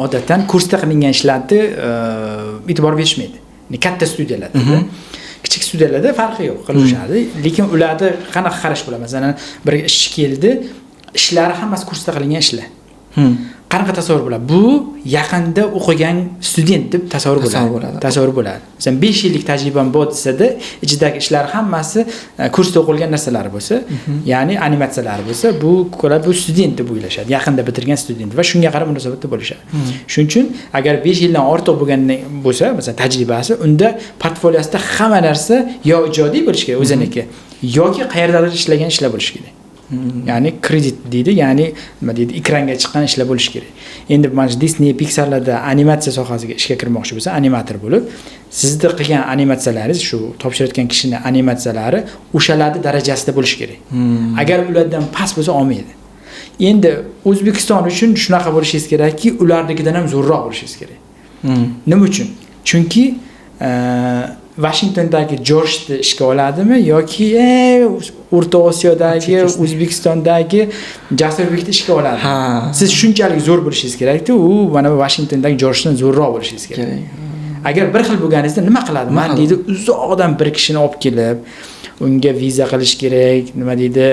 Odatdan kursda qilingan ishlarni e'tibor berishmaydi. Katta studiyalarda, kichik studiyalarda farqi yo'q, qilishadi. Lekin ularda qanaqa qarash bo'ladi? Masalan, bir ishchi keldi, ishlari hammasi kursda qilingan ishlar. Qanaqa tasavvur bo'ladi? Bu yaqinda o'qigan student deb tasavvur bo'ladi. Tasavvur bo'ladi. Masalan, 5 yillik tajribam bor desa-da, ichidagi ishlar hammasi kursda o'qilgan narsalar bo'lsa, ya'ni animatsiyalar bo'lsa, bu ko'ra bu student deb o'ylashadi. Yaqinda bitirgan student va shunga qarab munosabatda bo'lishadi. Shuning uchun agar 5 yildan ortiq bo'lgan bo'lsa, masalan, tajribasi, unda portfoliosida hamma narsa yo ijodiy bo'lishi kerak o'ziniki, yoki qayerdadir ishlagan ishlar bo'lishi kerak. Ya'ni kredit deydi, ya'ni nima deydi, ekranga chiqqan ishlar bo'lishi kerak. Endi mana shu Disney Pixarlarda animatsiya sohasiga ishga kirmoqchi bo'lsa, animator bo'lib, sizni qilgan animatsiyalaringiz, shu topshirayotgan kishining animatsiyalari o'shalarning darajasida bo'lishi kerak. Agar ulardan past bo'lsa olmaydi. Endi O'zbekiston uchun shunaqa bo'lishingiz kerakki, ularnikidan ham zo'rroq bo'lishingiz kerak. Nima uchun? Chunki Vashingtondagi Jorjni ishga oladimi yoki O'rta Osiyodagi, O'zbekistondagi Jasurbekni ishga oladimi? Siz shunchalik zo'r bo'lishingiz kerakki, u mana bu Vashingtondagi Jorjdan zo'rroq bo'lishingiz kerak. Agar bir xil bo'lganingizda nima qiladi? Man deydi, uzoqdan bir kishini olib kelib, unga viza qilish kerak, nima deydi,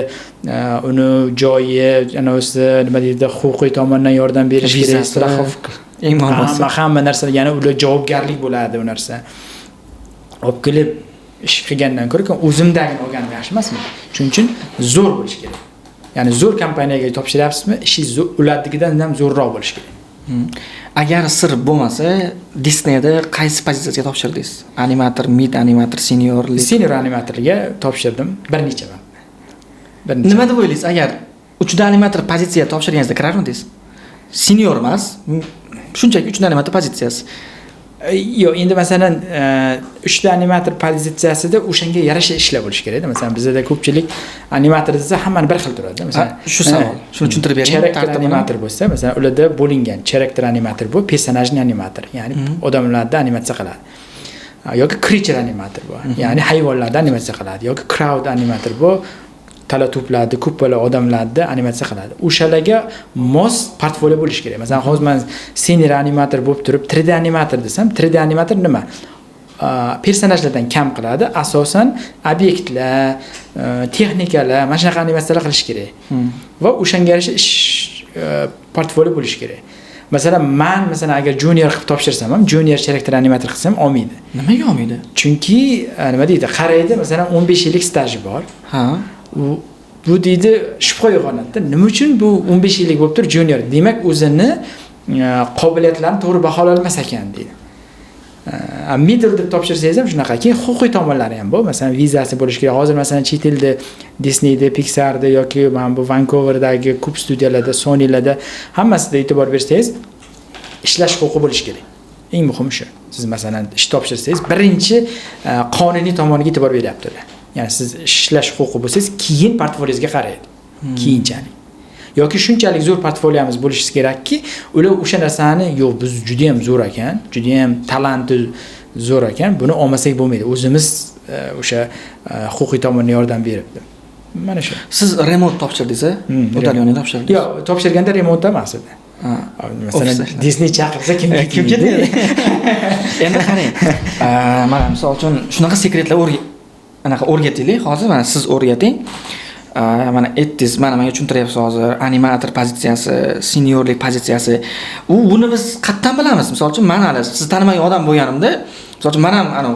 uni joyi, anavisi, nima deydi, huquqiy tomondan yordam berish kerak, страховка, eng muhimisi. Hamma narsa, ya'ni ular javobgarlik bo'ladi u narsa. Olib kelib ish qilgandan ko'ra o'zimdagini olganim yaxshi emasmi? Shuning uchun zo'r bo'lish kerak. Ya'ni zo'r kompaniyaga topshiryapsizmi, ishingiz ularnikidan ham zo'rroq bo'lishi kerak. Agar sir bo'lmasa, Disneyda qaysi pozitsiyasiga topshirdingiz? Animator, mid animator, senior? Senior animatorga topshirdim bir necha marta. Bir necha. Nima deb o'ylaysiz? Agar 3D animator pozitsiya topshirganingizda kirarmidingiz? Senior emas, shunchaki 3D animator pozitsiyasi. Yo'q, endi masalan, 3D animator pozitsiyasida o'shanga yarasha ishlar bo'lishi kerakda. Masalan, bizda ko'pchilik animator desa hammani bir xil turadi. Masalan, shu savol. Shuni tushuntirib bering. Character animator bo'lsa, masalan, ularda bo'lingan character animator bu personajni animator, ya'ni odamlarni animatsiya qiladi. Yoki creature animator bu, ya'ni hayvonlarni animatsiya qiladi, yoki crowd animator bu tala to'plarni, ko'p odamlarni animatsiya qiladi. O'shalarga mos portfolio bo'lishi kerak. Masalan, hozir men senior animator bo'lib turib, 3D animator desam, 3D animator nima? Personajlardan kam qiladi, asosan obyektlar, texnikalar, mana shunaqa animatsiyalar qilish kerak. Va o'shanga yarasha ish portfolio bo'lishi kerak. Masalan, man masalan agar junior qilib topshirsam ham, junior character animator qilsam olmaydi. Nimaga olmaydi? Chunki nima deydi, qaraydi, masalan, 15 yillik staji bor. Bu deydi, shubha uyg'onadi. Nima uchun bu 15 yillik bo'lib turib junior? Demak, o'zini qobiliyatlarini to'g'ri baholay olmas ekan deydi. Middle deb topshirsangiz ham shunaqa. Keyin huquqiy tomonlari ham bor. Masalan, vizasi bo'lishi kerak. Hozir masalan chet elda Disneyda, Pixarda yoki mana bu Vancouver'dagi ko'p studiyalarda, Sonylarda hammasida e'tibor bersangiz, ishlash huquqi bo'lishi kerak. Eng muhimi shu. Siz masalan ish topshirsangiz, birinchi qonuniy tomoniga e'tibor beryaptilar. Ya'ni siz ishlash huquqi bo'lsangiz, keyin portfoliyongizga qaraydi. Keyinchalik. Yoki shunchalik zo'r portfoliomiz bo'lishi kerakki, ular o'sha narsani, yo'q, biz juda ham zo'r ekan, juda ham talanti zo'r ekan, buni olmasak bo'lmaydi. O'zimiz o'sha huquqiy tomondan yordam beribdi. Mana shu. Siz remote topshirdingiz, Удаленный topshirdingiz? Yo'q, topshirganda remote emas edi. Masalan, Disney chaqirsa kim kim ketmaydi? Endi qarang, mana misol uchun shunaqa sekretlar anaqa o'rgataylik hozir, mana siz o'rgating. Mana aytdingiz, mana menga tushuntiryapsiz hozir animator pozitsiyasi, seniorlik pozitsiyasi. U buni biz qayerdan bilamiz? Misol uchun men hali siz tanimagan odam bo'lganimda, misol uchun men ham anav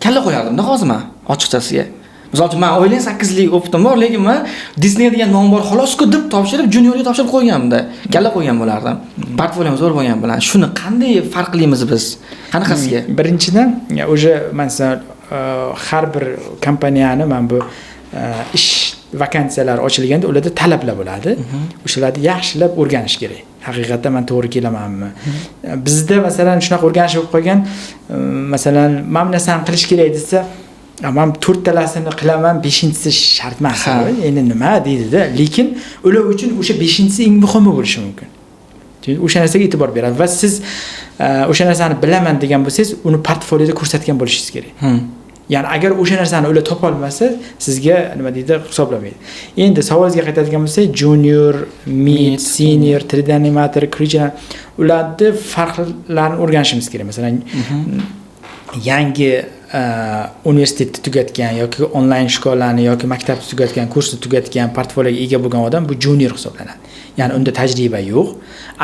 kalla qo'yardimda hozir men ochiqchasiga. Misol uchun men o'ylang 8 yillik опыт im bor, lekin men Disney degan nom bor xolosku deb topshirib, juniorga topshirib qo'yganimda, kalla qo'ygan bo'lardim. Portfoliom zo'r bo'lgan bilan shuni qanday farqlimiz biz? Qanaqasiga? Birinchidan, уже masalan har bir kompaniyani mana bu ish vakansiyalar ochilganda ularda talablar bo'ladi. O'shalarni yaxshilab o'rganish kerak. Haqiqatda men to'g'ri kelamanmi? Bizda masalan shunaqa o'rganish bo'lib qolgan, masalan, mana bu narsani qilish kerak desa, men to'rttalasini qilaman, beshinchisi shart emas. Endi nima deydi-da, lekin ular uchun o'sha beshinchisi eng muhimi bo'lishi mumkin. Chunki o'sha narsaga e'tibor beradi va siz o'sha narsani bilaman degan bo'lsangiz, uni portfolioda ko'rsatgan bo'lishingiz kerak. Ya'ni agar o'sha narsani ular topa olmasa, sizga nima deydi, hisoblamaydi. Endi savolingizga qaytadigan bo'lsak, junior, mid, senior, 3D animator, creature, ularni farqlarini o'rganishimiz kerak. Masalan, yangi universitetni tugatgan yoki onlayn shkolani yoki maktabni tugatgan, kursni tugatgan, portfolioga ega bo'lgan odam bu junior hisoblanadi. Ya'ni unda tajriba yo'q.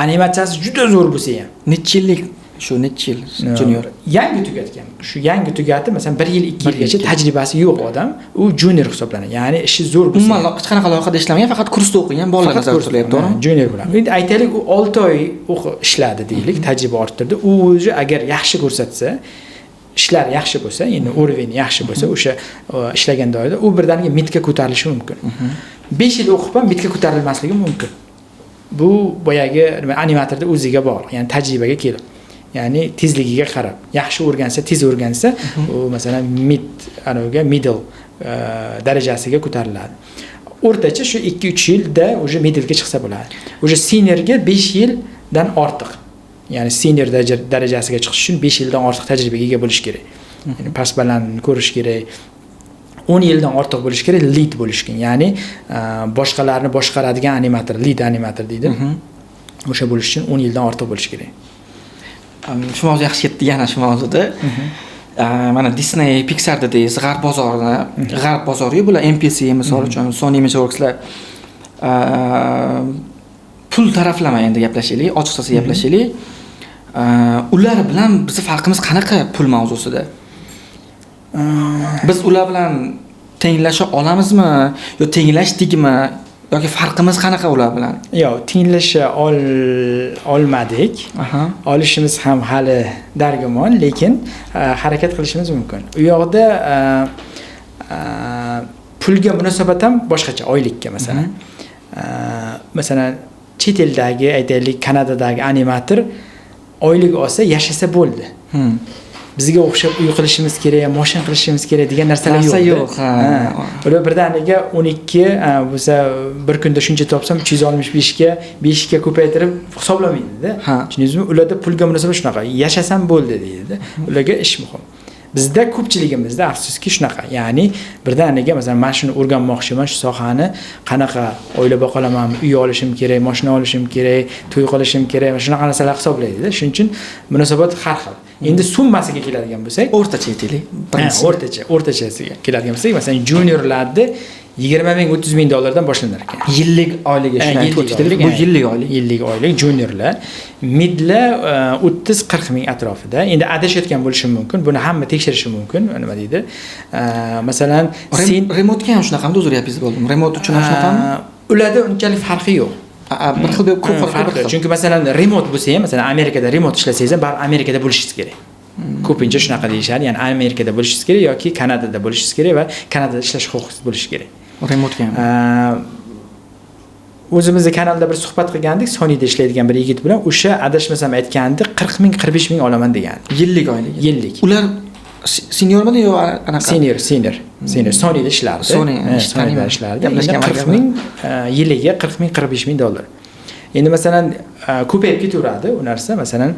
Animatsiyasi juda zo'r bo'lsa ham. Necha yillik shu, necha yil junior? Yangi tugatgan. Shu yangi tugatib, masalan, 1 yil, 2 yilgacha tajribasi yo'q odam, u junior hisoblanadi. Ya'ni ishi zo'r bo'lsa. Umuman hech qanaqa loyihada ishlamagan, faqat kursda o'qigan bolalar nazarda tutilyapti, to'g'rimi? Junior bo'ladi. Endi aytaylik, u 6 oy ishladi deylik, tajriba orttirdi. U o'zi agar yaxshi ko'rsatsa, ishlar yaxshi bo'lsa, endi уровень yaxshi bo'lsa, o'sha ishlagan doirada u birdaniga midga ko'tarilishi mumkin. 5 yil o'qib ham midga ko'tarilmasligi mumkin. Bu boyagi animatorda o'ziga bog'liq, ya'ni tajribaga kelib, ya'ni tezligiga qarab, yaxshi o'rgansa, tez o'rgansa, u masalan mid, anaviga middle darajasiga ko'tariladi. O'rtacha shu 2-3 yilda уже middlega chiqsa bo'ladi. Уже seniorga 5 yildan ortiq. Ya'ni senior darajasiga chiqish uchun 5 yildan ortiq tajribaga ega bo'lish kerak. Ya'ni past balandini ko'rish kerak. 10 yildan ortiq bo'lishi kerak, lead bo'lishi kerak. Ya'ni boshqalarni boshqaradigan animator, lead animator deydi. O'sha bo'lish uchun 10 yildan ortiq bo'lishi kerak. Shu mavzu yaxshi ketdi yana shu mavzuda. Mana Disney, Pixar dedingiz, g'arb bozorini, g'arb bozoriyu bular, MPC misol uchun, Sony Imageworkslar. Pul taraflama endi gaplashaylik, ochiqchasi gaplashaylik. Ular bilan bizni farqimiz qanaqa pul mavzusida? Biz ular bilan tenglasha olamizmi yo tenglashdikmi yoki farqimiz qanaqa ular bilan? Yo'q, tenglasha olmadik. Olishimiz ham hali dargumon, lekin harakat qilishimiz mumkin. U yoqda pulga munosabat ham boshqacha, oylikka masalan. Masalan, chet eldagi, aytaylik, Kanadadagi animator oylik olsa, yashasa bo'ldi. Bizga o'xshab uy qilishimiz kerak, moshin qilishimiz kerak degan narsalar Narsa yo'q. yo'q, ha. Ular birdaniga 12 bo'lsa, bir kunda shuncha topsam 365 ga 5 ga ko'paytirib hisoblamaydi-da. Tushundingizmi? Ularda pulga munosabat shunaqa. Yashasam bo'ldi deydi. Ularga ish muhim. Bizda ko'pchiligimizda afsuski shunaqa. Ya'ni birdaniga masalan, men shuni o'rganmoqchiman, shu sohani, qanaqa oila boqolaman, uy olishim kerak, mashina olishim kerak, to'y qilishim kerak, mana shunaqa narsalar hisoblaydi-da. Shuning uchun munosabat har xil. Endi summasiga keladigan bo'lsak, O'rtacha aytaylik. Ha, Birinchisi. O'rtachasiga keladigan bo'lsak, masalan, juniorlarda 20 ming, 30 ming dollardan boshlanar ekan. Yillik oyligi Ha, shuni aytib yillik o'tdik. oylik, Bu ha. yillik oylik. Yillik oylik juniorlar, midlar 30-40 ming atrofida. Endi adashayotgan bo'lishim mumkin. Buni hamma tekshirishi mumkin. Nima deydi? Masalan, sen Remotga ham shunaqami? Uzr, gapingizni bo'ldim. Remote uchun ham shunaqami? Ularda unchalik farqi yo'q. A, bir xil, ko'p Ha, farqi, bir farqi. xil. Chunki masalan, remote bo'lsa ham, masalan, Amerikada remote ishlasangiz ham, baribir Amerikada bo'lishingiz kerak. Ko'pincha shunaqa deyishadi. Ya'ni Amerikada bo'lishingiz kerak yoki Kanadada bo'lishingiz kerak va Kanadada ishlash huquqingiz bo'lishi kerak. Remotga ham. O'zimizni kanalda bir suhbat qilgandik, Sonyda ishlaydigan bir yigit bilan. O'sha adashmasam aytgandi, 40 ming, 45 ming olaman degandi. Yillik oyligi. Yillik. Ular seniormidi yo anaqa? Senior. Sonyda ishlardi. Sony, Ha, ish Sonyda taniyman. ishlardi. Gaplashgan Endi 40 aka. ming, yiliga 40 ming, 45 ming dollar. Endi masalan, ko'payib ketaveradi u narsa. Masalan,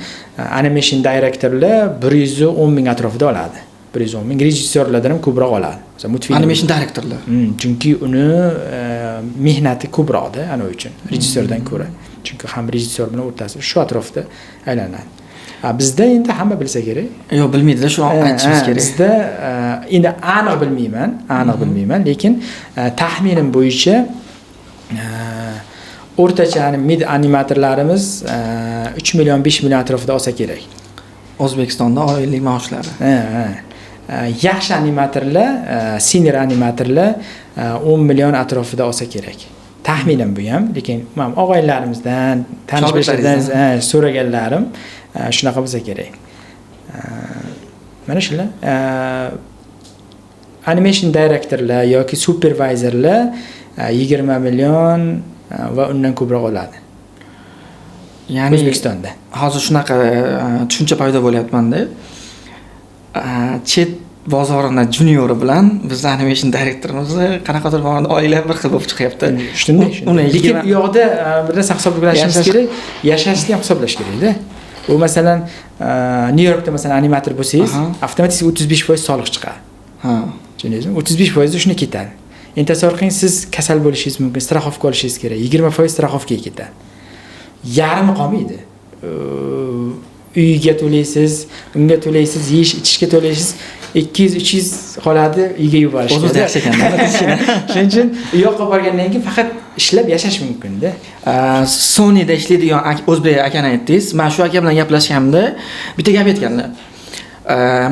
animation directorlar 110 ming atrofida oladi. 110 ming, rejissyorlardan ham ko'proq oladi. Masalan, multfilm. Animation directorlar. Chunki uni mehnati ko'proqda ana uchun rejissyordan ko'ra. Chunki ham rejissyor bilan o'rtasi shu atrofda aylanadi. A, bizda endi hamma bilsa kerak. Yo'q, bilmaydi-da, shu aytishimiz kerak. Bizda endi aniq bilmayman, aniq bilmayman, lekin taxminim bo'yicha o'rtacha mid animatorlarimiz 3 million, 5 million atrofida olsa kerak. O'zbekistonda oylik maoshlari. Ha. Yaxshi animatorlar, senior animatorlar 10 million atrofida olsa kerak. Taxminim bu ham, lekin men og'aynilarimizdan, tanish bilishlardan Shogirdlaringizdan? So'raganlarim shunaqa bo'lsa kerak. Mana shular. Animation directorlar yoki supervisorlar 20 million va undan ko'proq oladi. Ya'ni O'zbekistonda. Hozir shunaqa tushuncha paydo bo'lyapti menda. Chet bozorini juniori bilan bizni animation directorimizni qanaqadir ma'noda oyliklar bir xil bo'lib chiqyapti. Shunday, Uni shunday. Lekin 20 u yoqda bir narsa hisoblashimiz kerak, yashashni ham hisoblash kerakda. U masalan, Nyu Yorkda masalan animator bo'lsangiz, avtomatik 35% soliq chiqadi. Tushundingizmi? 35% shuni ketadi. Endi tasavvur qiling, siz kasal bo'lishingiz mumkin, страховка olishingiz kerak. 20% страховка ga ketadi. Yarmi qolmaydi. Uyga to'laysiz, unga to'laysiz, yeyish ichishga to'laysiz, 200 300 qoladi uyga yuborishga. O'zimizda yaxshi ekan. Shuning uchun u yoqqa borgandan keyin faqat ishlab yashash mumkin-da. Sonyda ishlaydigan o'zbek akani aytdingiz. Men shu aka bilan gaplashganimda bitta gap aytganlar.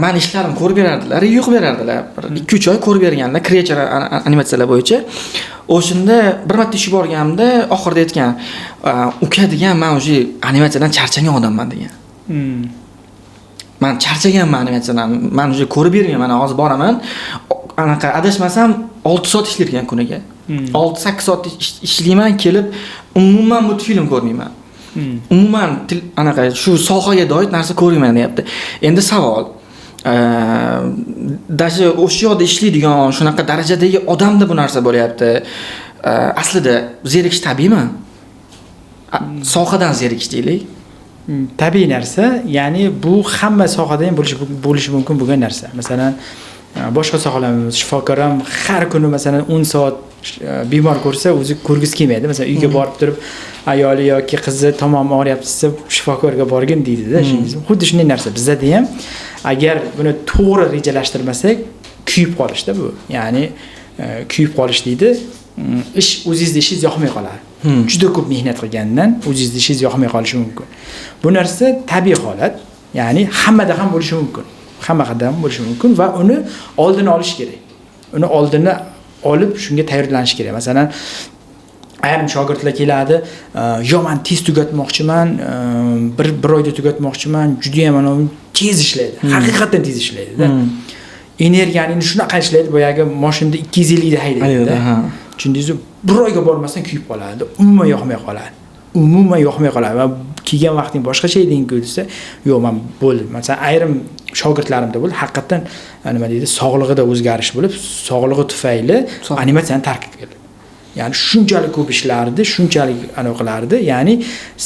Mani ishlarimni ko'rib berardilar, yo'q berardilar. Bir 2-3 oy ko'rib berganlar, Creature animatsiyalar bo'yicha. O'shanda bir marta ishga borganimda oxirida aytgan, uka degan, men уже animatsiyadan charchagan odamman degan. Man charchaganman animatsiyadan. Man уже ko'rib bermayman, mana hozir boraman. Anaqa adashmasam 6 soat ishlar ekan kuniga. 6-8 soat ishlayman, kelib umuman multfilm ko'rmayman. Umuman anaqa shu sohaga doir narsa ko'rmayman deyapti. Endi savol, даже o'sha yoqda ishlaydigan shunaqa darajadagi odamda bu narsa bo'lyapti. Aslida zerikish tabiiymi? Sohadan zerikish deylik. Tabiiy narsa, ya'ni bu hamma sohada ham bo'lishi mumkin bo'lgan narsa. Masalan, boshqa sohalar, shifokor ham har kuni masalan 10 soat bemor ko'rsa, o'zi ko'rgisi kelmaydi. Masalan, uyga borib turib ayoli yoki qizi tomog'im og'riyapti desa, shifokorga borgin deydi-da. Xuddi shunday narsa bizada ham, agar buni to'g'ri rejalashtirmasak, kuyib qolishda bu. Ya'ni kuyib qolish deydi. Ish, o'zingizni ishingiz yoqmay qoladi. Juda ko'p mehnat qilgandan o'zingizni ishingiz yoqmay qolishi mumkin. Bu narsa tabiiy holat, ya'ni hammada ham bo'lishi mumkin. Hammada ham bo'lishi mumkin va uni oldini olish kerak. Uni oldini olib shunga tayyorlanish kerak. Masalan, ayrim shogirdlar keladi, yo man tez tugatmoqchiman, bir oyda tugatmoqchiman, juda ham mana tez ishlaydi. Haqiqatan tez ishlaydi-da. Energiyani shunaqa ishlaydi, boyagi mashinada 250 da haydaydi. Tushundingizmi? Bir oyga bormasdan kuyib qoladi, umuman yoqmay qoladi. Umuman yoqmay qoladi va kelgan vaqting boshqacha eding-ku desa, yo'q, men bo'ldi. Masalan, ayrim shogirdlarimda bo'ldi, haqiqatan nima deydi, sog'lig'ida o'zgarish bo'lib, sog'lig'i tufayli animatsiyani tark qildi. Ya'ni shunchalik ko'p ishlardi, shunchalik anaqa qilardi. Ya'ni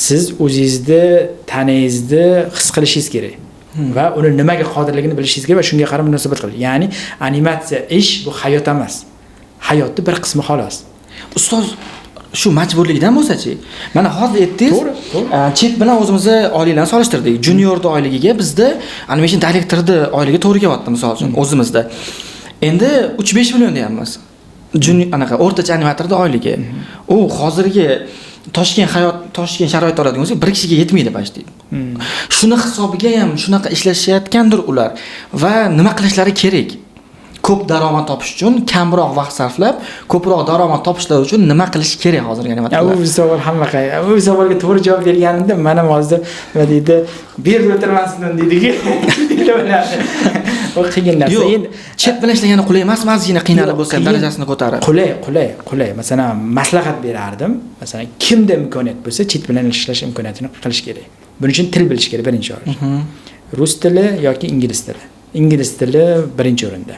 siz o'zingizni tanangizni his qilishingiz kerak va uni nimaga qodirligini bilishingiz kerak va shunga qarab munosabat qilish. Ya'ni animatsiya ish, bu hayot emas. Hayotning bir qismi xolos. Ustoz, shu majburlikdan bo'lsa-chi? Mana hozir aytdingiz, To'g'ri. Chet bilan o'zimizni oyliklarni solishtirdik. Juniorning oyligiga bizda animation directorning oyligi to'g'ri kelyapti, misol uchun, o'zimizda. Endi 3-5 million deyapmiz. Junior anaqa o'rtacha animatorning oyligi. U hozirgi Toshkent hayot, Toshkent sharoiti oladigan bo'lsak, bir kishiga yetmaydi почти. Shuni hisobiga ham shunaqa ishlashayotgandir ular va nima qilishlari kerak? Ko'p daromad topish uchun kamroq vaqt sarflab, ko'proq daromad topishlari uchun nima qilish kerak hozirgi animatorlar? Bu savol hamma bu savolga to'g'ri javob berganimda men ham hozir nima deydi, berib o'tirmasdim deydi-ku. U qiyin narsa. Yo'q, Endi chet bilan ishlagani qulay emasmi? Ozgina qiynalib bo'lsa ham Qiyin. darajasini ko'tarib. Qulay. Masalan, maslahat berardim. Masalan, kimda imkoniyat bo'lsa, chet bilan ishlash imkoniyatini qilish kerak. Buning uchun til bilish kerak birinchi o'rinda. Rus tili yoki ingliz tili. Ingliz tili birinchi o'rinda.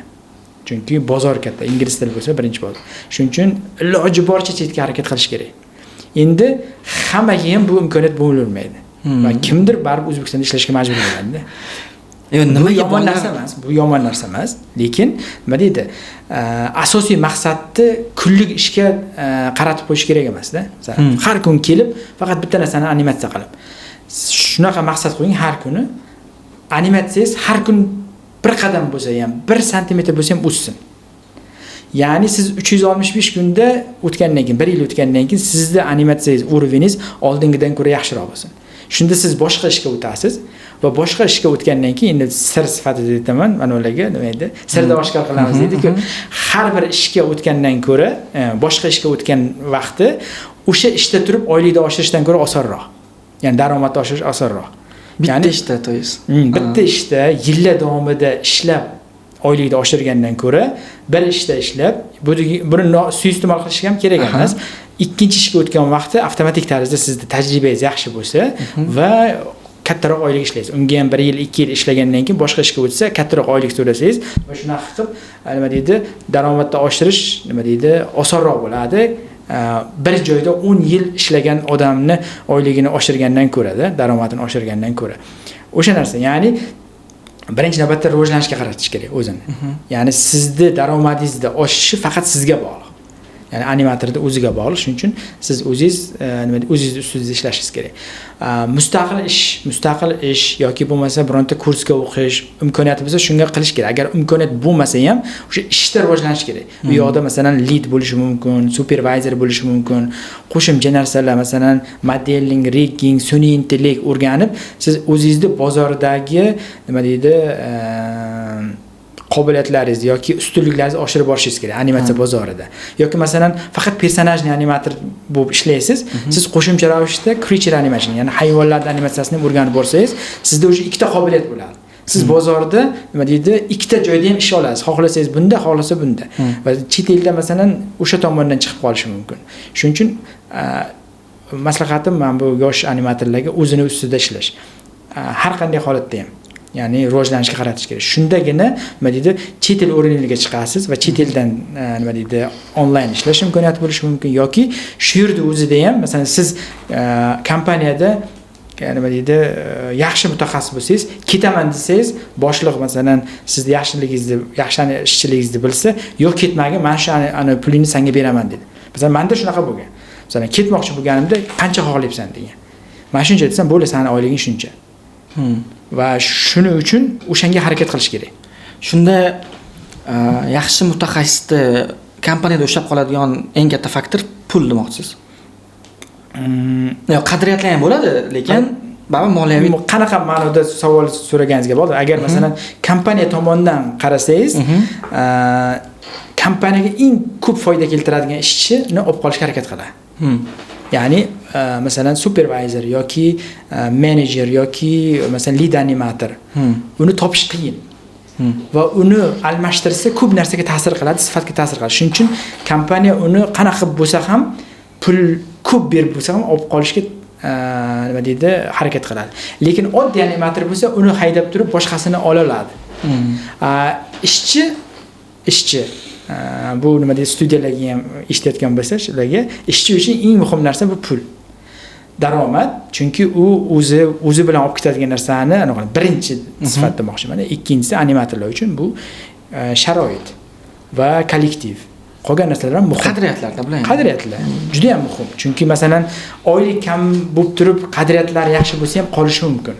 Chunki bozor katta, ingliz tili bo'lsa birinchi bozor. Shuning uchun iloji boricha chetga harakat qilish kerak. Endi hammaga ham bu imkoniyat bo'lavermaydi. Va kimdir baribir O'zbekistonda ishlashga majbur bo'ladi. Yo'q, Bu nimaga yomon bolalar narsa emas, bu yomon narsa emas, lekin nima deydi, asosiy maqsadni kunlik ishga qaratib qo'yish kerak emasda. Masalan, har kun kelib faqat bitta narsani animatsiya qilib. Shunaqa maqsad qo'ying, har kuni animatsiyangiz har kun bir qadam bo'lsa ham, 1 santimetr bo'lsa ham o'ssin. Ya'ni siz 365 kunda o'tgandan keyin, 1 yil o'tgandan keyin sizni animatsiyangiz, уровень ingiz oldingidan ko'ra yaxshiroq bo'lsin. Shunda siz boshqa ishga o'tasiz va boshqa ishga o'tgandan keyin, endi sir sifatida aytaman, mana ularga nima edi? Sirda oshkor qilamiz deydi-ku. Har bir ishga o'tgandan ko'ra, boshqa ishga o'tgan vaqti o'sha ishda turib oylikni oshirishdan ko'ra osonroq. Ya'ni daromadni oshirish osonroq. Bitta Ya'ni ishda, то есть. Bitta ishda yillar davomida ishlab oylikni oshirgandan ko'ra bir ishda ishlab, buni suiiste'mol qilish ham kerak emas. Ikkinchi ishga o'tgan vaqtda avtomatik tarzda sizni tajribangiz yaxshi bo'lsa va kattaroq oylik ishlaysiz. Unga ham 1 yil, 2 yil ishlagandan keyin boshqa ishga o'tsa, kattaroq oylik so'rasangiz va shunaqa qilib, nima deydi, daromadni oshirish, nima deydi, osonroq bo'ladi. Bir joyda 10 yil ishlagan odamni oyligini oshirgandan ko'ra-da, daromadini oshirgandan ko'ra. O'sha narsa, ya'ni birinchi navbatda rivojlanishga qaratish kerak o'zini. Ya'ni sizni daromadingizni oshishi faqat sizga bog'liq. Ya'ni animatorni o'ziga bog'liq. Shuning uchun siz o'zingiz, nima deydi, o'zingiz ustida ishlashingiz kerak. Mustaqil ish yoki bo'lmasa bironta kursga o'qish imkoniyati bo'lsa shunga qilish kerak. Agar imkoniyat bo'lmasa ham o'sha ishda rivojlanish kerak. U yoqda masalan lead bo'lishi mumkin, supervisor bo'lishi mumkin, qo'shimcha narsalar, masalan modeling, rigging, sun'iy intellekt o'rganib, siz o'zingizni bozordagi nima deydi, qobiliyatlaringizni yoki ustunliklaringizni oshirib borishingiz kerak animatsiya bozorida. Yoki masalan faqat personajni animator bo'lib ishlaysiz, siz qo'shimcha ravishda creature animation, ya'ni hayvonlarning animatsiyasini o'rganib borsangiz, sizda уже ikkita qobiliyat bo'ladi. Siz bozorda nima deydi, ikkita joyda ham ish olasiz. Xohlasangiz bunda, xohlasa bunda. Va chet elda masalan o'sha tomondan chiqib qolishi mumkin. Shuning uchun maslahatim mana bu yosh animatorlarga o'zini ustida ishlash. Har qanday holatda ham, ya'ni rivojlanishga qaratish kerak. Shundagina nima deydi, chet el o'rniga chiqasiz va chet eldan nima deydi, onlayn ishlash imkoniyati bo'lishi mumkin yoki shu yerda o'zida ham masalan siz kompaniyada nima deydi, yaxshi mutaxassis bo'lsangiz, ketaman desangiz, boshliq masalan sizni yaxshiligingizni, yaxshi ishchiligingizni bilsa, yo'q ketmagin, mana shu ana pulingni senga beraman dedi. Masalan, menda shunaqa bo'lgan. Masalan, ketmoqchi bo'lganimda qancha xohlayapsan degan. Mana shuncha desam, bo'ldi, seni oyliging shuncha. Va shuning uchun o'shanga harakat qilish kerak. Shunda yaxshi mutaxassisni kompaniyada ushlab qoladigan eng katta faktor pul demoqchisiz. Yo'q, qadriyatlar ham bo'ladi, lekin baribir moliyaviy. Qanaqa ma'noda savol so'raganingizga bog'liq. Agar masalan kompaniya tomonidan qarasangiz, kompaniyaga eng ko'p foyda keltiradigan ishchini olib qolishga harakat qiladi. Ya'ni masalan supervisor yoki menejer yoki masalan lead animator. Uni topish qiyin. Va uni almashtirsa ko'p narsaga ta'sir qiladi, sifatga ta'sir qiladi. Shuning uchun kompaniya uni qanaqa qilib bo'lsa ham, pul ko'p berib bo'lsa ham olib qolishga nima deydi, harakat qiladi. Lekin oddiy animator bo'lsa, uni haydab turib boshqasini ola oladi. Ishchi bu nima deydi, studiyalarga ham ishlayotgan bo'lsa, shularga ishchi uchun eng muhim narsa bu pul. Daromad, chunki u o'zi bilan olib ketadigan narsani birinchi sifat demoqchiman. Ikkinchisi animatorlar uchun bu sharoit va kollektiv. Qolgan narsalar ham muhim. Qadriyatlar-da bular. Qadriyatlar juda ham muhim. Chunki masalan oylik kam bo'lib turib, qadriyatlar yaxshi bo'lsa ham qolishi mumkin.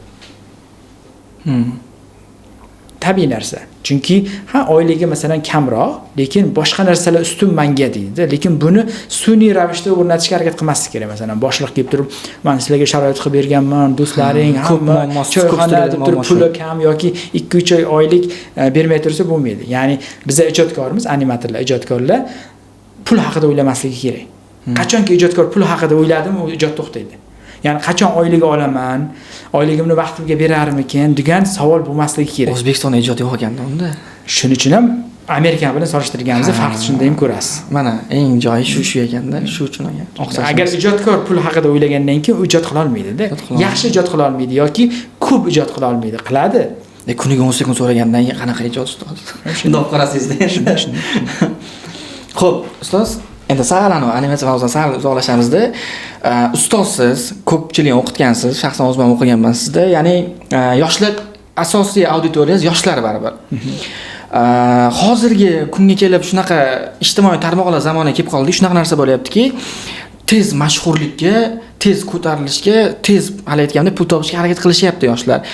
Tabiiy narsa. Chunki ha, oyligi masalan kamroq, lekin boshqa narsalar ustun manga deydi. Lekin buni sun'iy ravishda o'rnatishga harakat qilmaslik kerak. Masalan, boshliq kelib turib, men sizlarga sharoit qilib berganman, do'stlaring, hamma choyxona deb turib puli kam yoki 2-3 oy oylik bermay tursa bo'lmaydi. Ya'ni biz ijodkorimiz, animatorlar, ijodkorlar pul haqida o'ylamasligi kerak. Qachonki ijodkor pul haqida o'yladimi, u ijod to'xtaydi. Ya'ni qachon oylik olaman, oyligimni vaqtimga berarmikin degan savol bo'lmasligi kerak. O'zbekistonda ijod yo'q ekanda unda. Shuning uchun ham Amerika bilan solishtirganimizda farq shunda ham ko'rasiz. Mana eng joyi shu ekanda, shu uchun ekan. Agar ijodkor pul haqida o'ylagandan keyin u ijod qila olmaydi-da. Yaxshi ijod qila olmaydi yoki ko'p ijod qila olmaydi. Qiladi. Kuniga 10 sekund so'ragandan keyin qanaqa ijod ustoz? Shundoq qarasizda. Xo'p, ustoz, endi sal animatsiya mavzusidan sal uzoqlashamizda. Ustozsiz, ko'pchilikni o'qitgansiz, shaxsan o'zim ham o'qiganman sizda. Ya'ni yoshlar asosiy auditoriyangiz yoshlar baribir. Hozirgi kunga kelib shunaqa ijtimoiy tarmoqlar zamoni kelib qoldi, shunaqa narsa bo'lyaptiki, tez mashhurlikka, tez ko'tarilishga, tez hali aytgandek pul topishga harakat qilishyapti yoshlar.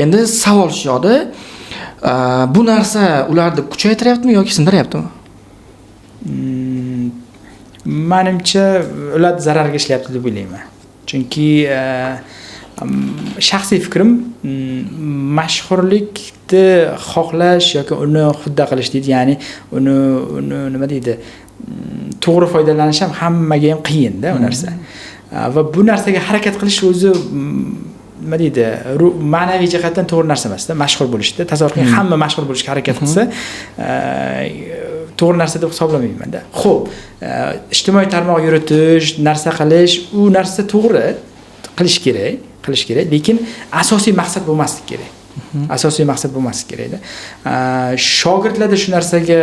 Endi savol shu yoqda, bu narsa ularni kuchaytiryaptimi yoki sindiryaptimi? Menimcha ular zararga ishlayapti deb o'ylayman. Chunki shaxsiy fikrim, mashhurlikni xohlash yoki uni hudda qilish deydi, ya'ni uni nima deydi, to'g'ri foydalanish ham hammaga ham qiyin-da u narsa. Va bu narsaga harakat qilish o'zi nima deydi, ma'naviy jihatdan to'g'ri narsa emas-da, mashhur bo'lishda. Tasavvur qiling, hamma mashhur bo'lishga harakat qilsa, to'g'ri narsa deb hisoblamayman-da. Xo'p, ijtimoiy tarmoq yuritish, narsa qilish, u narsa to'g'ri qilish kerak, lekin asosiy maqsad bo'lmasligi kerak. Asosiy maqsad bo'lmasligi kerak-da. Shogirdlarda shu narsaga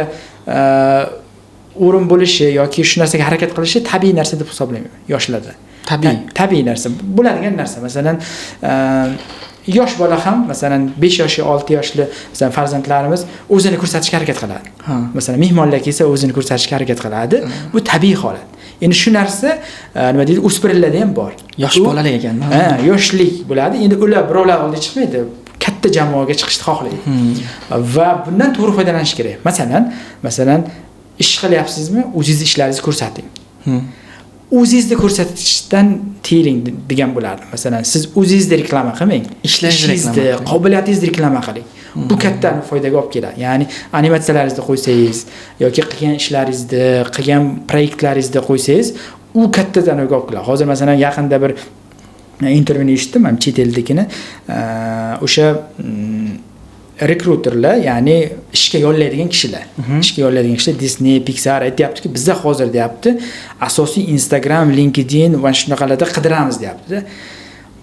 o'rin bo'lishi yoki shu narsaga harakat qilishi tabiiy narsa deb hisoblayman yoshlarda. Tabiiy narsa, bo'ladigan narsa. Masalan, yosh bola ham, masalan, 5 yoshli, 6 yoshli, masalan, farzandlarimiz o'zini ko'rsatishga harakat qiladi. Masalan, mehmonlar kelsa o'zini ko'rsatishga harakat qiladi. Bu tabiiy holat. Endi shu narsa nima deydi, o'spirinlarda ham bor. Yosh bolalik ekan. Ha, yoshlik bo'ladi. Endi ular birovlar oldiga chiqmaydi, katta jamoaga chiqishni xohlaydi. Va bundan to'g'ri foydalanish kerak. Masalan, ish qilyapsizmi, o'zingiz ishlaringizni ko'rsating. O'zingizni ko'rsatishdan tiyiling degan bo'lardi. Masalan, siz o'zingizni reklama qilmang, ishingizni, qobiliyatingizni reklama qiling. Bu katta foydaga olib keladi. Ya'ni animatsiyalaringizni qo'ysangiz yoki qilgan ishlaringizni, qilgan proyektlaringizni qo'ysangiz, u katta foydaga olib keladi. Hozir masalan yaqinda bir intervyuni eshitdim, ham chet eldagini, o'sha rekruterlar, ya'ni ishga yollaydigan kishilar, Disney, Pixar aytayaptiki, bizda hozir deyapti, asosiy Instagram, LinkedIn va shunaqalarda qidiramiz deyapti.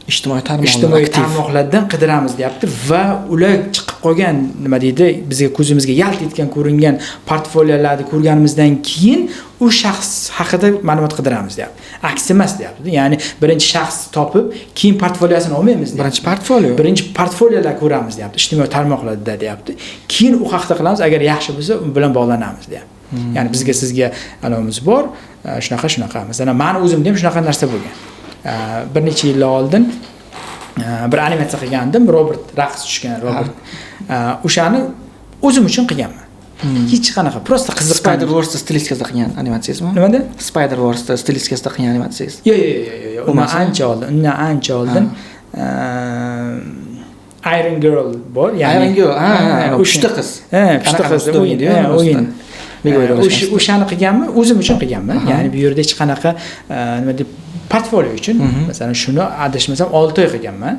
Ijtimoiy tarmoqlar, Ijtimoiy tarmoqlardan qidiramiz deyapti va ular chiqib qolgan, nima deydi, bizga ko'zimizga yalt etgan ko'ringan portfoliolarni ko'rganimizdan keyin u shaxs haqida ma'lumot qidiramiz deyapti. Aksi emas deyapti. Ya'ni birinchi shaxs topib, keyin portfoliosini olmaymiz deyapti. Birinchi portfolio. Birinchi portfoliolar ko'ramiz deyapti, ijtimoiy tarmoqlarda deyapti. Keyin u haqida qilamiz, agar yaxshi bo'lsa, u bilan bog'lanamiz deyapti. Ya'ni bizga, sizga alovimiz bor, shunaqa shunaqa. Masalan, mani o'zimda ham shunaqa narsa bo'lgan. Bir necha yil oldin bir animatsiya qilgandim, robot, raqs tushgan robot. O'shani o'zim uchun qilganman. Hech qanaqa, просто qiziqqan. Spider Verse stilistikasida qilgan animatsiyangizmi? Nimada? Spider Verse stilistikasida qilgan animatsiyangiz. Yo'q, yo'q, yo'q, yo'q. Undan ancha oldin, undan ancha oldin Iron Girl bor, ya'ni Iron Girl, ha, pushti qiz. Ha, pushti qiz o'yin, o'yin. O'shani qilganman, o'zim uchun qilganman. Ya'ni bu yerda hech qanaqa nima deb, portfolio uchun, masalan, shuni adashmasam 6 oy qilganman.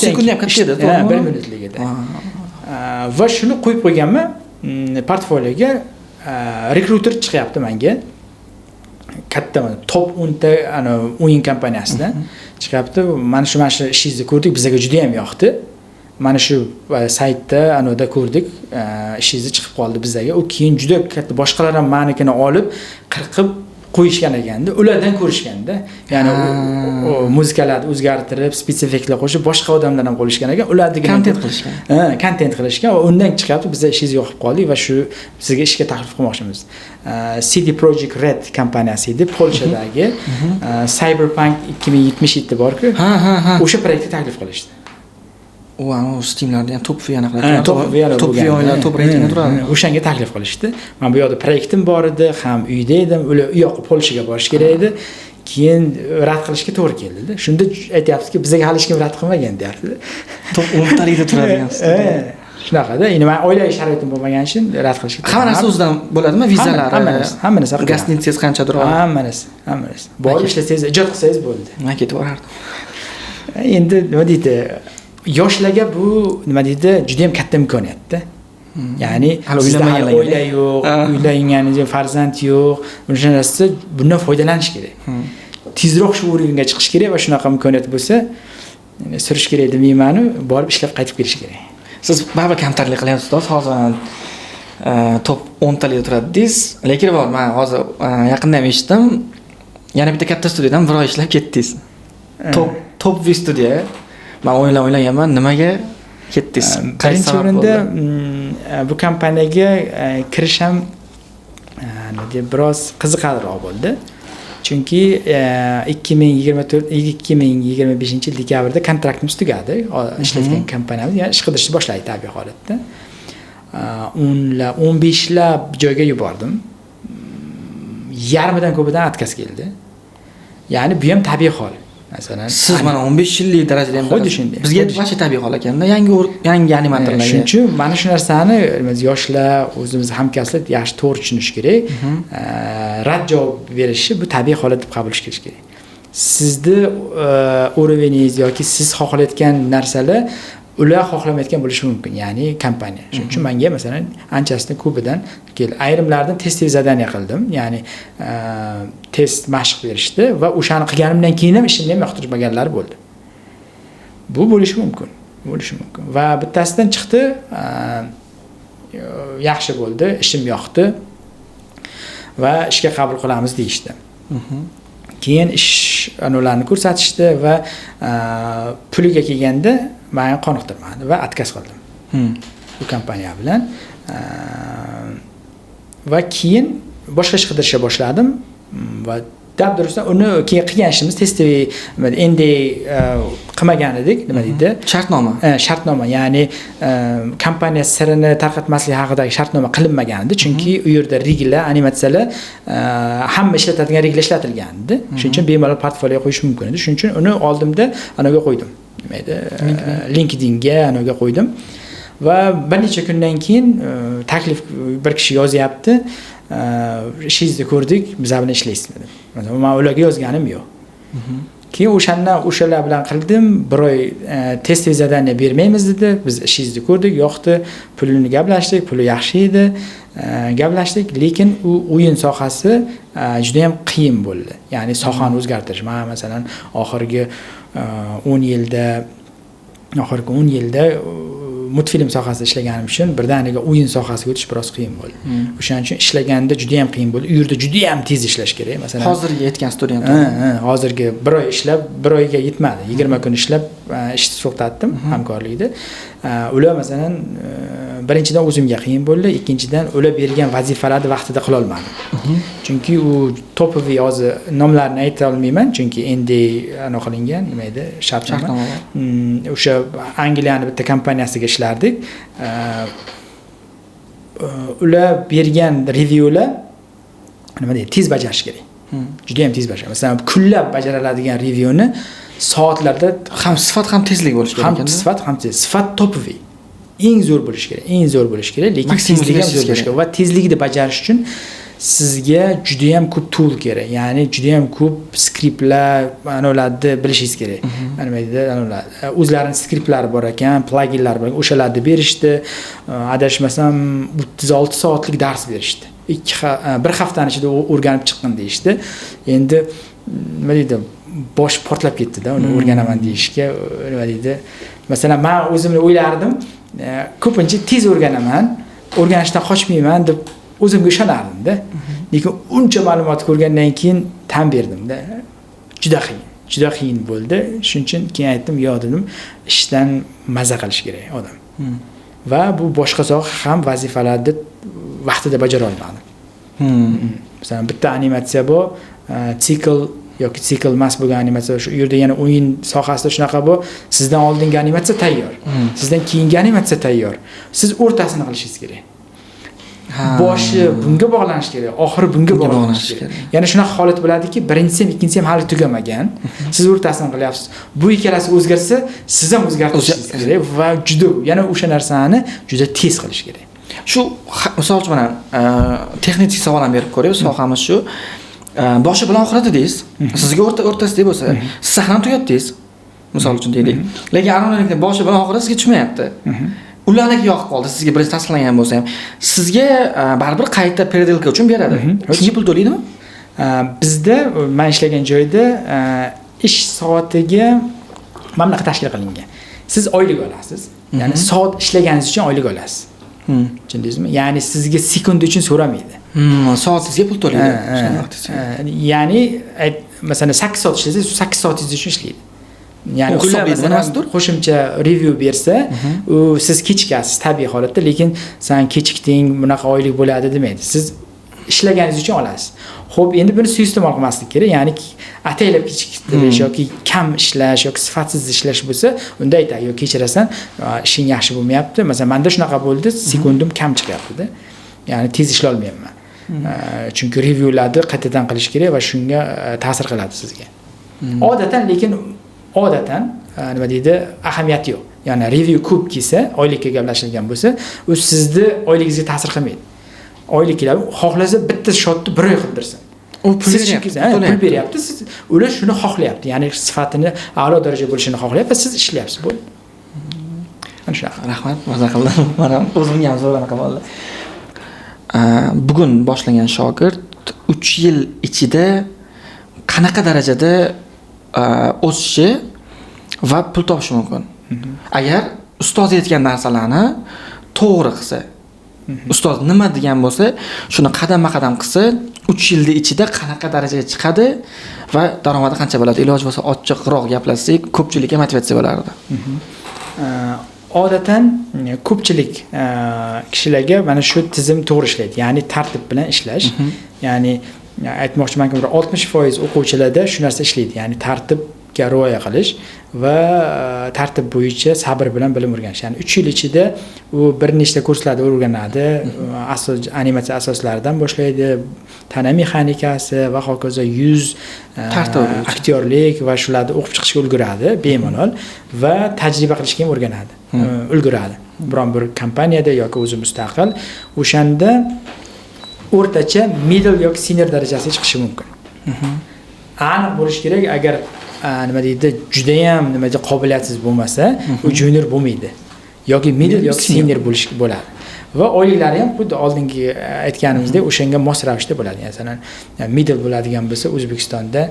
Sekundni ham katta edi, to'g'rimi? 1 minutligida. Va shuni qo'yib qo'yganman portfolioga. Rekruter chiqyapti menga. Katta top 10 ta ana o'yin kompaniyasidan chiqyapti. Mana shu, mana shu ishingizni ko'rdik, bizga juda ham yoqdi. Mana shu saytda anavda ko'rdik, ishingizni chiqib qoldi bizga. U keyin juda katta boshqalar ham manikini olib, qirqib qo'yishgan ekanda, ulardan ko'rishganda. Ya'ni muzikalarni o'zgartirib, spetsifikalar qo'shib boshqa odamlar ham qo'yishgan ekan. Ularniki kontent qilishgan. Ha, kontent qilishgan va undan chiqyapti, biz ishingizni yoqib qoldik va shu sizga ishga taklif qilmoqchimiz. CD Projekt Red kompaniyasi edi, Polshadagi. Cyberpunk 2077 bor-ku. Ha, ha, ha. O'sha proyektga taklif qilishdi. U anavi Steamlarda ham top anaqa top top o'yinlar, top reytingda turadi. O'shanga taklif qilishdi. Men bu yoqda proyektim bor edi, ham uyda edim, ular u yoqqa Polshaga borish kerak edi. Keyin rad qilishga to'g'ri keldi. Shunda aytyaptiki, bizga hali hech kim rad qilmagan deyapti. Top 10 talikda turadigan. Shunaqada, endi men oilaviy sharoitim bo'lmagani uchun rad qilishga. Hamma narsa o'zidan bo'ladimi? Vizalari? Hamma narsa, hamma narsa. Gостиницанgiz qanchadir oladi? Hamma narsa, hamma narsa. Borib ishlasangiz, ijod qilsangiz bo'ldi. Men ketib borardim. Endi nima deydi? Yoshlarga bu nima deydi, juda ham katta imkoniyatda. Ya'ni sizda hali oila yo'q, uylanganingiz farzand yo'q, o'sha narsa, bundan foydalanish kerak. Tezroq shu o'ringa chiqish kerak va shunaqa imkoniyat bo'lsa, surish kerak demayman-u, borib ishlab qaytib kelish kerak. Siz baribir kamtarlik qilyapsiz, ustoz. Hozir top 10 talikda turadi dedingiz, lekin bor, men hozir yaqinda ham eshitdim. Yana bitta katta studiyadan bir oy ishlab ketdingiz. Top V studiya. Men o'yinlar o'ylaganman, nimaga ketdingiz? Birinchi o'rinda bu kompaniyaga kirish ham biroz qiziqarliroq bo'ldi. Chunki 2024 2025 yil dekabrda kontraktimiz tugadi. Ishlayotgan kompaniyamiz, ya'ni ish qidirishni boshladi tabiiy holatda. 10lab, 15lab joyga yubordim. Yarmidan ko'pidan отказ keldi. Ya'ni bu ham tabiiy hol. Masalan, siz mana 15 yillik darajada ham xuddi shunday. Bizga вообще tabiiy hol ekanda, yangi animatorlarga. Shuning uchun mana shu narsani yoshlar, o'zimiz hamkasblar yaxshi to'g'ri tushunish kerak. Rad javob berishi bu tabiiy holat deb qabul qilish kerak. Sizni уровень ingiz yoki siz xohlayotgan narsalar ular xohlamayotgan bo'lishi mumkin, ya'ni kompaniya. Shuning uchun menga masalan anchasidan ko'pidan keldi. Ayrimlaridan test задание qildim, ya'ni test mashq berishdi va o'shani qilganimdan keyin ham ishimni ham yoqtirmaganlar bo'ldi. Bu bo'lishi mumkin, bo'lishi mumkin. Va bittasidan chiqdi, yaxshi bo'ldi, ishim yoqdi va ishga qabul qilamiz deyishdi. Keyin ish ularni ko'rsatishdi va puliga kelganda meni qoniqtirmadi va отказ qildim. Bu kompaniya bilan. Va keyin boshqa ish qidirishga boshladim va dabdurustdan uni keyin qilgan ishimiz тестовый endi qilmagan edik, nima deydi? Shartnoma. Shartnoma, ya'ni kompaniya sirini tarqatmaslik haqidagi shartnoma qilinmagan edi, chunki u yerda riglar, animatsiyalar hamma ishlatadigan riglar ishlatilgan edi. Shuning uchun bemalol portfolio qo'yish mumkin edi. Shuning uchun uni oldimda anaga qo'ydim. Nima edi? LinkedInga anaga qo'ydim. Va bir necha kundan keyin taklif bir kishi yozyapti. Ishingizni ko'rdik, biz bilan ishlaysizmi deb. Men ularga yozganim yo'q. Keyin o'shandan o'shalar bilan qildim. Bir oy test задание bermaymiz dedi. Biz ishingizni ko'rdik, yoqdi, pulini gaplashdik, puli yaxshi edi. Gaplashdik, lekin u o'yin sohasi juda ham qiyin bo'ldi. Ya'ni sohani o'zgartirish. Men masalan oxirgi 10 yilda oxirgi 10 yilda multfilm sohasida ishlaganim uchun birdaniga o'yin sohasiga o'tish biroz qiyin bo'ldi. O'shaning uchun ishlaganda juda ham qiyin bo'ldi. U yerda juda ham tez ishlash kerak. Masalan, hozirgi aytgan student. Ha, hozirgi bir oy ishlab, bir oyga yetmadi. 20 kun ishlab ishni to'xtatdim hamkorlikda. Ular masalan, birinchidan o'zimga qiyin bo'ldi, ikkinchidan ular bergan vazifalarni vaqtida qilolmadim. Chunki u топовый, hozir nomlarini ayta olmayman, chunki endi anaqa qilingan, nima edi, shartnoma. Shartnoma. O'sha Angliyani bitta kompaniyasiga ishlardik. Ular bergan reviewlar, nima deydi, tez bajarish kerak. Juda ham tez bajarish. Masalan, kunlab bajariladigan reviewni soatlarda. Ham sifat, ham tezlik bo'lishi kerak Ham ekanda. sifat, ham tez. Sifat топовый. Eng zo'r bo'lishi kerak, eng zo'r bo'lishi kerak, lekin Maksimum tezligi ham zo'r kerak. bo'lishi kerak va tezlikni bajarish uchun sizga juda ham ko'p tool kerak. Ya'ni juda ham ko'p skriptlar, anavlarni bilishingiz kerak. Nima deydi, anavlar. O'zlarining skriptlari bor ekan, pluginlar bor. O'shalarni berishdi. Adashmasam 36 soatlik dars berishdi. Bir haftani ichida o'rganib chiqqin deyishdi. Endi nima deydi, bosh portlab ketdi-da, uni o'rganaman deyishga, nima deydi. Masalan, men o'zimni o'ylardim, ko'pincha tez o'rganaman, o'rganishdan qochmayman deb o'zimga ishonardim-da. Lekin uncha ma'lumot ko'rgandan keyin tan berdim-da. Juda qiyin, juda qiyin bo'ldi. Shuning uchun keyin aytdim, yo'q dedim, ishdan maza qilish kerak odam. Va bu boshqa soha ham vazifalarni vaqtida bajara olmadim. Masalan, bitta animatsiya bu, sikl yoki sikl emas bo'lgan animatsiya, shu yerda yana o'yin sohasida shunaqa bu, sizdan oldingi animatsiya tayyor. Sizdan keyingi animatsiya tayyor. Siz o'rtasini qilishingiz kerak. Boshi bunga bog'lanishi kerak, oxiri bunga Bunga bog'lanishi bog'lanishi kerak. kerak. Ya'ni shunaqa holat bo'ladiki, birinchisi ham, ikkinchisi ham hali tugamagan. Siz o'rtasini qilyapsiz. Bu ikkalasi o'zgarsa, siz ham o'zgartirishingiz kerak va juda yana o'sha narsani juda tez qilish kerak. Shu misol uchun mana texnik savol ham berib ko'ray, sohamiz shu. Boshi bilan oxiri dedingiz. Sizga o'rtasida bo'lsa, siz sahnani tugatdingiz. Misol uchun deylik. Lekin anavnikni boshi bilan oxiri sizga tushmayapti. Ularniki yoqib qoldi, sizga birinchi tasdiqlangan bo'lsa ham. Sizga baribir qayta переделка uchun beradi. Shunga pul to'laydimi? Bizda men ishlagan joyda ish soatiga mana bunaqa tashkil qilingan. Siz oylik olasiz. Ya'ni soat ishlaganingiz uchun oylik olasiz. Tushundingizmi? Ya'ni sizga sekund uchun so'ramaydi. Soatingizga pul to'laydi. Ha, Shunday. ha. Ya'ni masalan 8 soat ishlasangiz, 8 soatingiz uchun ishlaydi. Ya'ni U ular hisoblaydi, masalan nimasidir? qo'shimcha review bersa, u siz kechikasiz tabiiy holatda, lekin san kechikding, bunaqa oylik bo'ladi demaydi. Siz ishlaganingiz uchun olasiz. Xo'p, endi buni suiiste'mol qilmaslik kerak. Ya'ni ataylab kechiktirish yoki kam ishlash yoki sifatsiz ishlash bo'lsa, unda aytadi, yo'q, kechirasan, ishing yaxshi bo'lmayapti. Masalan, menda shunaqa bo'ldi, sekundim kam chiqyapti-da. Ya'ni tez ishlay olmayapman. Chunki reviewlarni qaytadan qilish kerak va shunga ta'sir qiladi sizga. Odatan, lekin odatan nima deydi, ahamiyati yo'q. Ya'ni review ko'p kelsa, oylikka gaplashilgan bo'lsa, u sizni oyligingizga ta'sir qilmaydi. Oylik keladi, xohlasa bitta shotni bir oy qildirsin. U pul Siz beryapti, chunki, ha, pul to'layapti. beryapti, siz ular shuni xohlayapti. Ya'ni sifatini a'lo daraja bo'lishini xohlayapti va siz ishlayapsiz. Bo'ldi. Mana shunaqa. Rahmat, maza qildim. Mana o'zimga ham zo'r anaqa bo'ldi. Bugun boshlangan shogird 3 yil ichida qanaqa darajada o'sishi va pul topishi mumkin? Agar ustoz aytgan narsalarni to'g'ri qilsa, ustoz nima degan bo'lsa, shuni qadamma-qadam qilsa, 3 yilda ichida qanaqa darajaga chiqadi va daromadi qancha bo'ladi? Iloji bo'lsa ochiqroq gaplashsak, ko'pchilikka motivatsiya bo'lardi. Odatan ko'pchilik kishilarga mana shu tizim to'g'ri ishlaydi. Ya'ni tartib bilan ishlash. Ya'ni aytmoqchimanki, bir 60% o'quvchilarda shu narsa ishlaydi. Ya'ni tartibga rioya qilish va tartib bo'yicha sabr bilan bilim o'rganish. Ya'ni 3 yil ichida u bir nechta kurslarda o'rganadi. Asos animatsiya asoslaridan boshlaydi, tana mexanikasi va hokazo, yuz, Tartib bo'yicha. aktyorlik va shularni o'qib chiqishga ulguradi bemalol va tajriba qilishga ham o'rganadi. Ulguradi. Biron bir kompaniyada yoki o'zi mustaqil o'shanda o'rtacha middle yoki senior darajasiga chiqishi mumkin. Aniq bo'lishi kerak, agar nima deydi, judayam nima deydi, qobiliyatsiz bo'lmasa, u junior bo'lmaydi. Yoki middle yoki senior bo'lish bo'ladi. Va oyliklari ham xuddi oldingi aytganimizdek o'shanga mos ravishda bo'ladi. Masalan, middle bo'ladigan bo'lsa, O'zbekistonda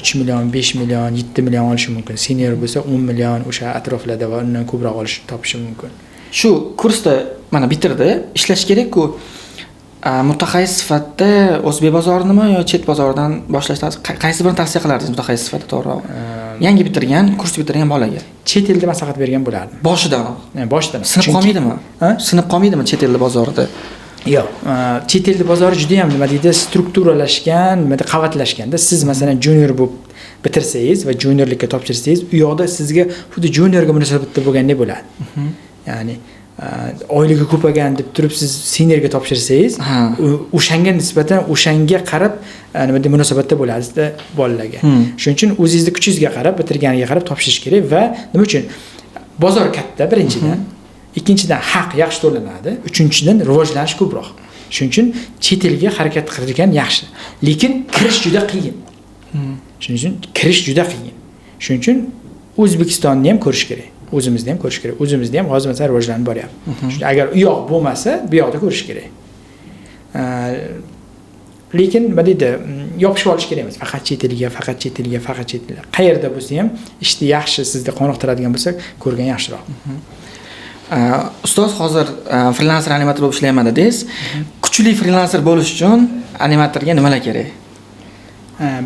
3 million, 5 million, 7 million olishi mumkin. Senior bo'lsa 10 million o'sha atroflarda va undan ko'proq olish topishi mumkin. Shu kursda mana bitirdi, ishlash kerak-ku. Mutaxassis sifatida o'zbek bozorinimi yo chet bozoridan boshlash qaysi birini tavsiya qilardingiz mutaxassis sifatida to'g'riroq? Yangi bitirgan, kurs bitirgan bolaga. Chet elda maslahat bergan bo'lardim. Boshidan. Boshidan. Sinib qolmaydimi? Sinib qolmaydimi chet elda bozorida? Yo'q. Chet elda bozori juda ham nima deydi, strukturalashgan, nima deydi, qavatlashganda. Siz masalan junior bo'lib bitirsangiz va juniorlikka topshirsangiz, u yoqda sizga xuddi juniorga munosabatda bo'lgandek bo'ladi. Ya'ni oyligi ko'paygan deb turib siz seniorga topshirsangiz, o'shanga nisbatan o'shanga qarab nima deydi, munosabatda bo'ladizda bolalarga. Shuning uchun o'zingizni kuchingizga qarab, bitirganiga qarab topshirish kerak va nima uchun? Bozor katta birinchidan, ikkinchidan haq yaxshi to'lanadi, uchinchidan rivojlanish ko'proq. Shuning uchun chet elga harakat qilgan yaxshi. Lekin kirish juda qiyin. Shuning uchun kirish juda qiyin. Shuning uchun O'zbekistonni ham ko'rish kerak. O'zimizni ham ko'rish kerak. O'zimizda ham hozir masalan rivojlanib boryapti. Shuning agar u yoq bo'lmasa, bu yoqda ko'rish kerak. Lekin nima deydi, yopishib olish kerak emas. Faqat chet elga, faqat chet elga, faqat chet elga. Qayerda bo'lsa ham ishni yaxshi sizda qoniqtiradigan bo'lsa, ko'rgan yaxshiroq. Ustoz hozir frilanser animator bo'lib ishlayman dedingiz. Kuchli frilanser bo'lish uchun animatorga nimalar kerak?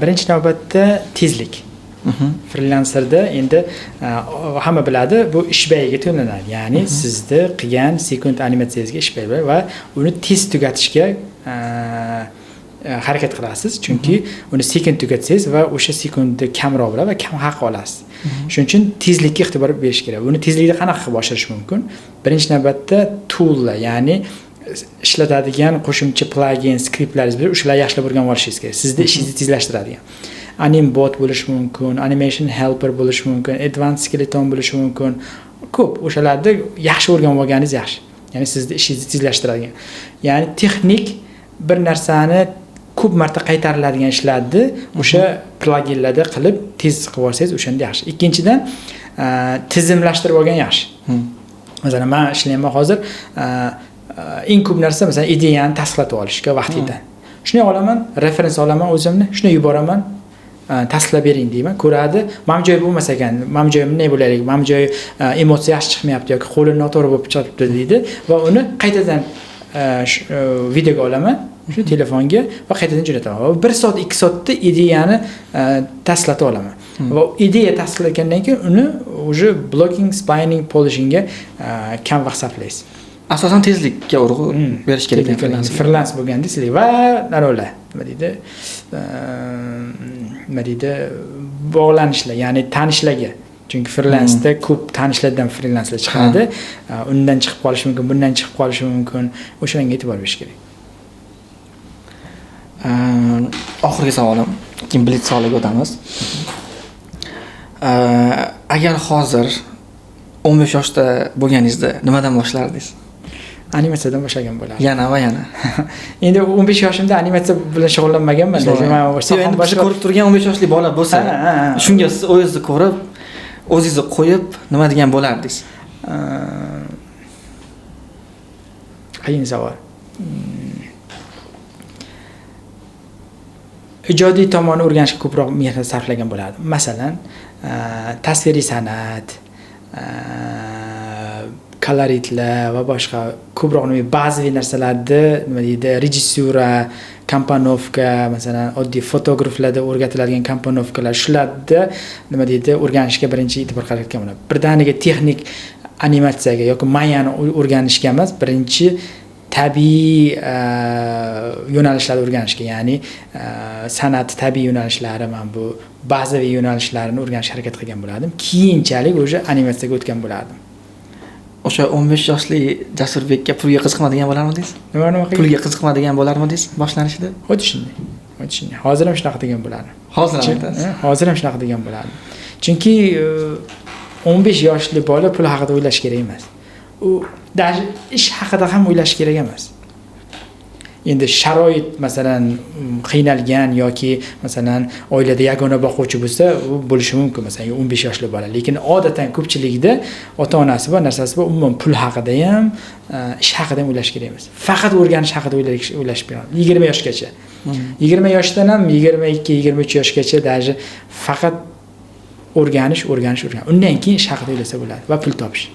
Birinchi navbatda tezlik. Frilanserda endi hamma biladi, bu ish bayiga to'lanadi. Ya'ni sizni qilgan sekund animatsiyangizga ish bayi va uni tez tugatishga harakat qilasiz. Chunki uni sekin tugatsangiz va o'sha sekundni kamroq bo'ladi va kam haq olasiz. Shuning uchun tezlikka e'tibor berish kerak. Buni tezlikni qanaqa qilib oshirish mumkin? Birinchi navbatda toollar, ya'ni ishlatadigan qo'shimcha plugin, skriptlaringiz bor, o'shalarni yaxshilab o'rganib olishingiz kerak. Sizni ishingizni tezlashtiradigan. Animbot bo'lishi mumkin, animation helper bo'lishi mumkin, advanced skeleton bo'lishi mumkin. Ko'p o'shalarni yaxshi o'rganib olganingiz yaxshi. Ya'ni sizni ishingizni tezlashtiradigan. Ya'ni texnik bir narsani ko'p marta qaytariladigan ishlarni o'sha pluginlarda qilib tez qilib olsangiz o'shanda yaxshi. Ikkinchidan, tizimlashtirib olgan yaxshi. Masalan, men ishlayman hozir, eng ko'p narsa masalan ideyani tasdiqlatib olishga vaqt yetadi. Shuni olaman, referens olaman o'zimni, shuni yuboraman, tasdiqlab bering deyman. Ko'radi, mana bu joyi bo'lmas ekan, mana bu joyi bunday bo'laylik, mana bu joyi emotsiya yaxshi chiqmayapti yoki qo'li noto'g'ri bo'lib chiqibdi deydi va uni qaytadan videoga olaman shu telefonga va qaytadan jo'nataman. Va 1 soat, 2 soatda ideyani tasdiqlatib olaman. Va ideya tasdiqlangandan keyin uni уже blocking, splining, polishingga kam vaqt sarflaysiz. Asosan tezlikka urg'u berish kerak. Freelance bo'lganda tezlik va narola, nima deydi? Nima deydi? Bog'lanishlar, ya'ni tanishlarga. Chunki freelanceda ko'p tanishlardan freelancelar chiqadi. Undan chiqib qolishi mumkin, bundan chiqib qolishi mumkin. O'shanga e'tibor berish kerak. Oxirgi savolim, keyin blitz savoliga o'tamiz. Agar hozir 15 yoshda bo'lganingizda nimadan boshlardingiz? Animatsiyadan boshlagan bo'lardim. Yana va yana. Endi 15 yoshimda animatsiya bilan shug'ullanmaganman. Endi bizni ko'rib turgan 15 yoshli bola bo'lsa, shunga siz o'zingizni ko'rib, o'zingizni qo'yib nima degan bo'lardingiz? Qiyin savol. Ijodiy tomonni o'rganishga ko'proq mehnat sarflagan bo'lardim. Masalan, tasviriy san'at, koloritlar va boshqa ko'proq nima bazaviy narsalarni, nima deydi, rejissura, komponovka, masalan, oddiy fotograflarda o'rgatiladigan komponovkalar, shularni nima deydi, o'rganishga birinchi e'tibor qaratgan bo'lardim. Birdaniga texnik animatsiyaga yoki mayani o'rganishga emas, birinchi tabiiy yo'nalishlarni o'rganishga, ya'ni san'at tabiiy yo'nalishlari, mana bu bazaviy yo'nalishlarini o'rganishga harakat qilgan bo'lardim. Keyinchalik o'sha animatsiyaga o'tgan bo'lardim. O'sha 15 yoshli Jasurbekka pulga qiziqmadigan bo'larmidingiz? Nima pulga qiziqmadigan bo'larmidingiz boshlanishida? Xuddi shunday. Xuddi shunday. Hozir ham shunaqa degan bo'lardim. Hozir ham aytasiz. Hozir ham shunaqa degan bo'lardim. Chunki 15 yoshli bola pul haqida o'ylash kerak emas. U даже ish haqida ham o'ylash kerak emas. Endi sharoit masalan qiynalgan yoki masalan oilada yagona boquvchi bo'lsa, u bo'lishi mumkin, masalan 15 yoshli bola. Lekin odatan ko'pchilikda ota-onasi bor, narsasi bor, umuman pul haqida ham, ish haqida ham o'ylash kerak emas. Faqat o'rganish haqida o'ylash kerak. 20 yoshgacha. 20 yoshdan ham 22, 23 yoshgacha даже faqat o'rganish, o'rganish, o'rganish. Undan keyin ish haqida o'ylasa bo'ladi va pul topish.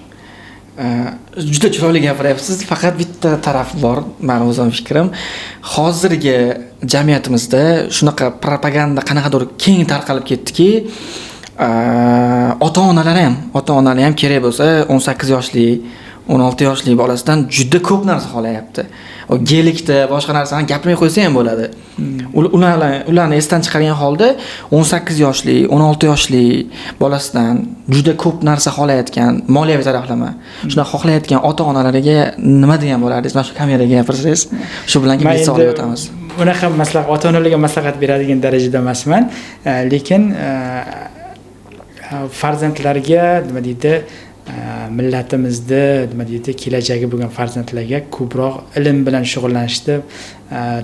Juda chiroyli gapiryapsiz. Faqat bitta taraf bor, mani o'zim fikrim. Hozirgi jamiyatimizda shunaqa propaganda qanaqadir keng tarqalib ketdiki, ota-onalar ham kerak bo'lsa 18 yoshli, 16 yoshli bolasidan juda ko'p narsa xohlayapti. O gelikda boshqa narsani gapirmay qo'ysa ham bo'ladi. Ularni esdan chiqargan holda 18 yoshli, 16 yoshli bolasidan juda ko'p narsa xohlayotgan, moliyaviy taraflama, shunaqa xohlayotgan ota-onalarga nima degan bo'lardingiz? Mana shu kameraga gapirsangiz, shu bilan Men keyin savolga endi o'tamiz. Unaqa maslahat, ota-onalarga maslahat beradigan darajada emasman, lekin farzandlarga nima deydi, millatimizda nima deydi, kelajagi bo'lgan farzandlarga ko'proq ilm bilan shug'ullanishni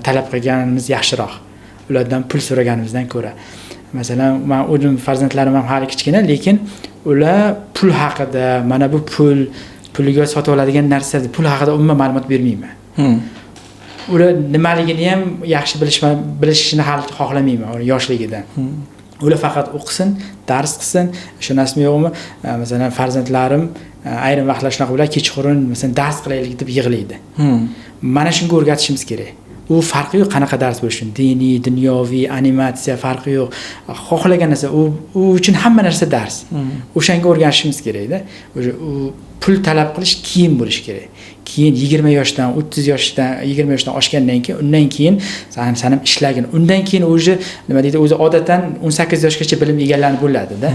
talab qilganimiz yaxshiroq, ulardan pul so'raganimizdan ko'ra. Masalan, men o'zim farzandlarim ham hali kichkina, lekin ular pul haqida, mana bu pul, puliga sotib oladigan narsa, pul haqida umuman ma'lumot bermayman. Ular nimaligini ham yaxshi bilishini hali xohlamayman, ular yoshligidan. Ular faqat o'qisin, dars qilsin, ishonasizmi yo'qmi? Masalan, farzandlarim ayrim vaqtlar shunaqa bo'ladi, kechqurun masalan dars qilaylik deb yig'laydi. Mana shunga o'rgatishimiz kerak. U farqi yo'q, qanaqa dars bo'lishi, diniy, dunyoviy, animatsiya farqi yo'q. Xohlagan narsa, u uchun hamma narsa dars. O'shanga o'rganishimiz kerakda. O'sha u pul talab qilish keyin bo'lishi kerak. Keyin 20 yoshdan, 30 yoshdan, 20 yoshdan oshgandan keyin, undan keyin san ham ishlagin. Undan keyin o'zi nima deydi, o'zi odatan 18 yoshgacha bilim egallanib bo'ladi-da.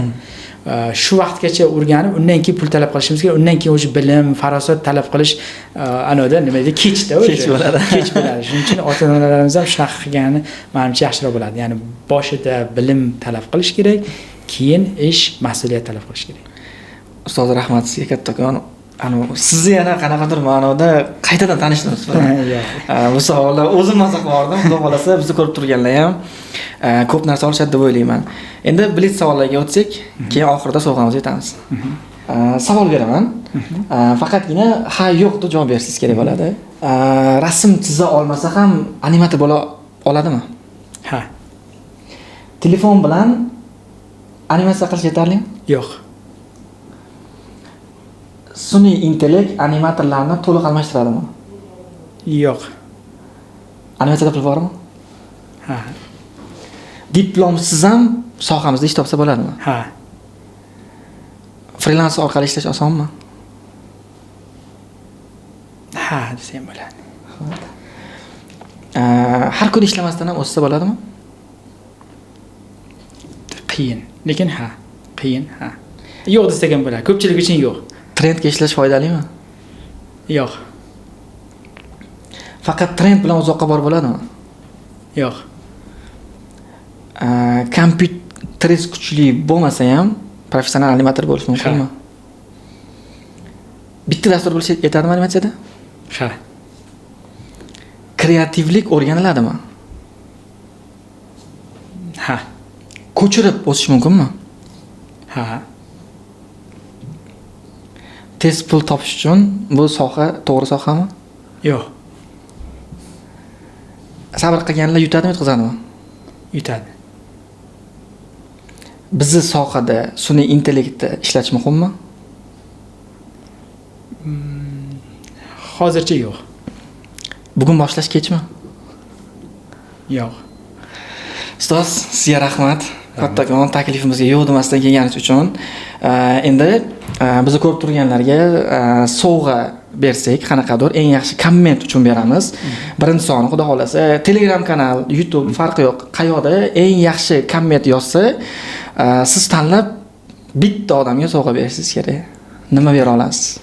Shu vaqtgacha o'rganib, undan keyin pul talab qilishimiz kerak. Undan keyin o'zi bilim, farosat talab qilish, anavda nima deydi, kechda o'zi. Kech bo'ladi. Kech bo'ladi. Shuning uchun ota-onalarimiz ham shunaqa qilgani menimcha yaxshiroq bo'ladi. Ya'ni boshida bilim talab qilish kerak, keyin ish, mas'uliyat talab qilish kerak. Ustoz, rahmat sizga kattakon. Sizni yana qanaqadir ma'noda qaytadan tanishdim siz bilan. Yo'q. Bu savollar o'zim maza qilardim. Xudo xolasa bizni ko'rib turganlar ham ko'p narsa olishadi deb o'ylayman. Endi blitz savollarga o'tsak, keyin oxirida sovg'amizga yetamiz. Savol beraman. Faqatgina ha yo'q deb javob berishingiz kerak bo'ladi. Rasm chiza olmasa ham animator bo'la oladimi? Ha. Telefon bilan animatsiya qilish yetarlimi? Yo'q. Sun'iy intellekt animatorlarni to'liq almashtiradimi? Yo'q. Animatsiyada pul bormi? Ha. Diplomsiz ham sohamizda ish topsa bo'ladimi? Ha. Frilans orqali ishlash osonmi? Ha, desa ham bo'ladi. Har kuni ishlamasdan ham o'ssa bo'ladimi? Qiyin, lekin ha, qiyin, ha. Yo'q desak ham bo'ladi. Ko'pchilik uchun yo'q. Trendga ishlash foydalimi? Yo'q. Faqat trend bilan uzoqqa borib bo'ladimi? Yo'q. Kompyuteringiz kuchli bo'lmasa ham professional animator bo'lish mumkinmi? Bitta dastur bo'lishi yetadimi animatsiyada? Ha. Kreativlik o'rganiladimi? Ha. Ko'chirib o'sish mumkinmi? Ha. Tez pul topish uchun bu soha to'g'ri sohami? Yo'q. Sabr qilganlar yutadimi, yutqazadimi? Yutadi. Bizni sohada sun'iy intellektni ishlatish muhimmi? Hozircha yo'q. Bugun boshlash kechmi? Yo'q. Ustoz, sizga rahmat. Kattakon taklifimizga yo'q demasdan kelganingiz uchun. Endi bizni ko'rib turganlarga sovg'a bersak, qanaqadir eng yaxshi komment uchun beramiz. Birinchi soni xudo xolasa Telegram kanal, YouTube farqi yo'q. Qayoqda eng yaxshi komment yozsa, siz tanlab bitta odamga sovg'a berishingiz kerak. Nima bera olasiz?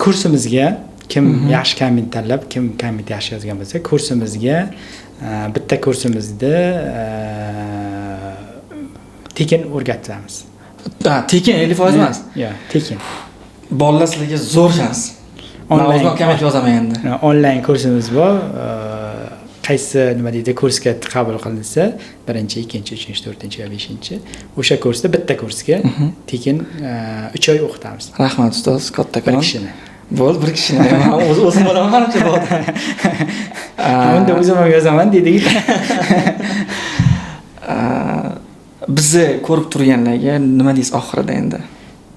Kursimizga kim yaxshi komment tanlab, kim komment yaxshi yozgan bo'lsa, kursimizga bitta kursimizda tekin o'rgatamiz. Ha, tekin 50% emas. Yo'q, tekin. Bolalar, sizlarga zo'r shans. Man Onlayn. o'zim komment yozaman endi. Onlayn kursimiz bor. Qaysi, nima deydi, kursga qabul qilinsa, birinchi, ikkinchi, uchinchi, to'rtinchi va beshinchi, o'sha kursda bitta kursga tekin 3 oy o'qitamiz. Rahmat, ustoz, kattakon. Bir kishini. Bo'ldi, bir kishini. Man o'zim bo'laman, manimcha, bo'ldi. Unda o'zim ham yozaman dedik. Bizni ko'rib turganlarga nima deysiz oxirida endi?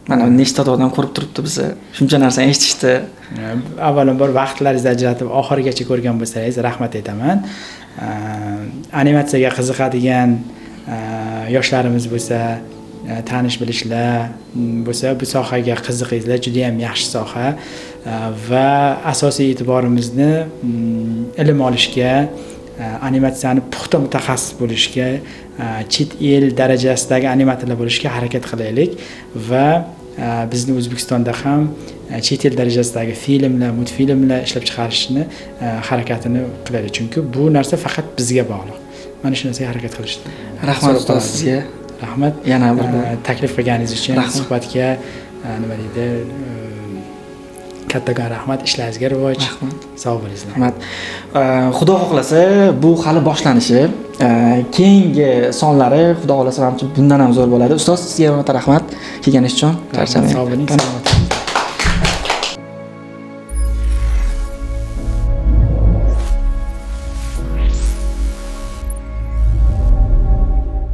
Mana nechta odam ko'rib turibdi bizni. Shuncha narsani eshitishdi. Avvalambor, vaqtlaringizni ajratib oxirigacha ko'rgan bo'lsangiz, rahmat aytaman. Animatsiyaga qiziqadigan yoshlarimiz bo'lsa, tanish bilishlar bo'lsa, bu sohaga qiziqinglar, juda yam yaxshi soha. Va asosiy e'tiborimizni ilm olishga, animatsiyani puxta mutaxassis bo'lishga, chet el darajasidagi animatorlar bo'lishga harakat qilaylik va bizni O'zbekistonda ham chet el darajasidagi filmlar, multfilmlar ishlab chiqarishni harakatini qilaylik, chunki bu narsa faqat bizga bog'liq. Mana shu narsaga harakat qilishni Rahmat, so'rab ustoz, qolaman. sizga. Rahmat. Yana bir bor. Taklif qilganingiz uchun Rahmat. suhbatga, nima deydi, kattakon rahmat, ishlaringizga rivoj. Rahmat. Sog' bo'linglar. Rahmat. Xudo xohlasa, bu hali boshlanishi. Keyingi sonlari, Xudo xohlasa, manimcha, bundan ham zo'r bo'ladi. Ustoz, sizga yana rahmat kelganingiz uchun. Charchamang. Sog' bo'ling, salomat.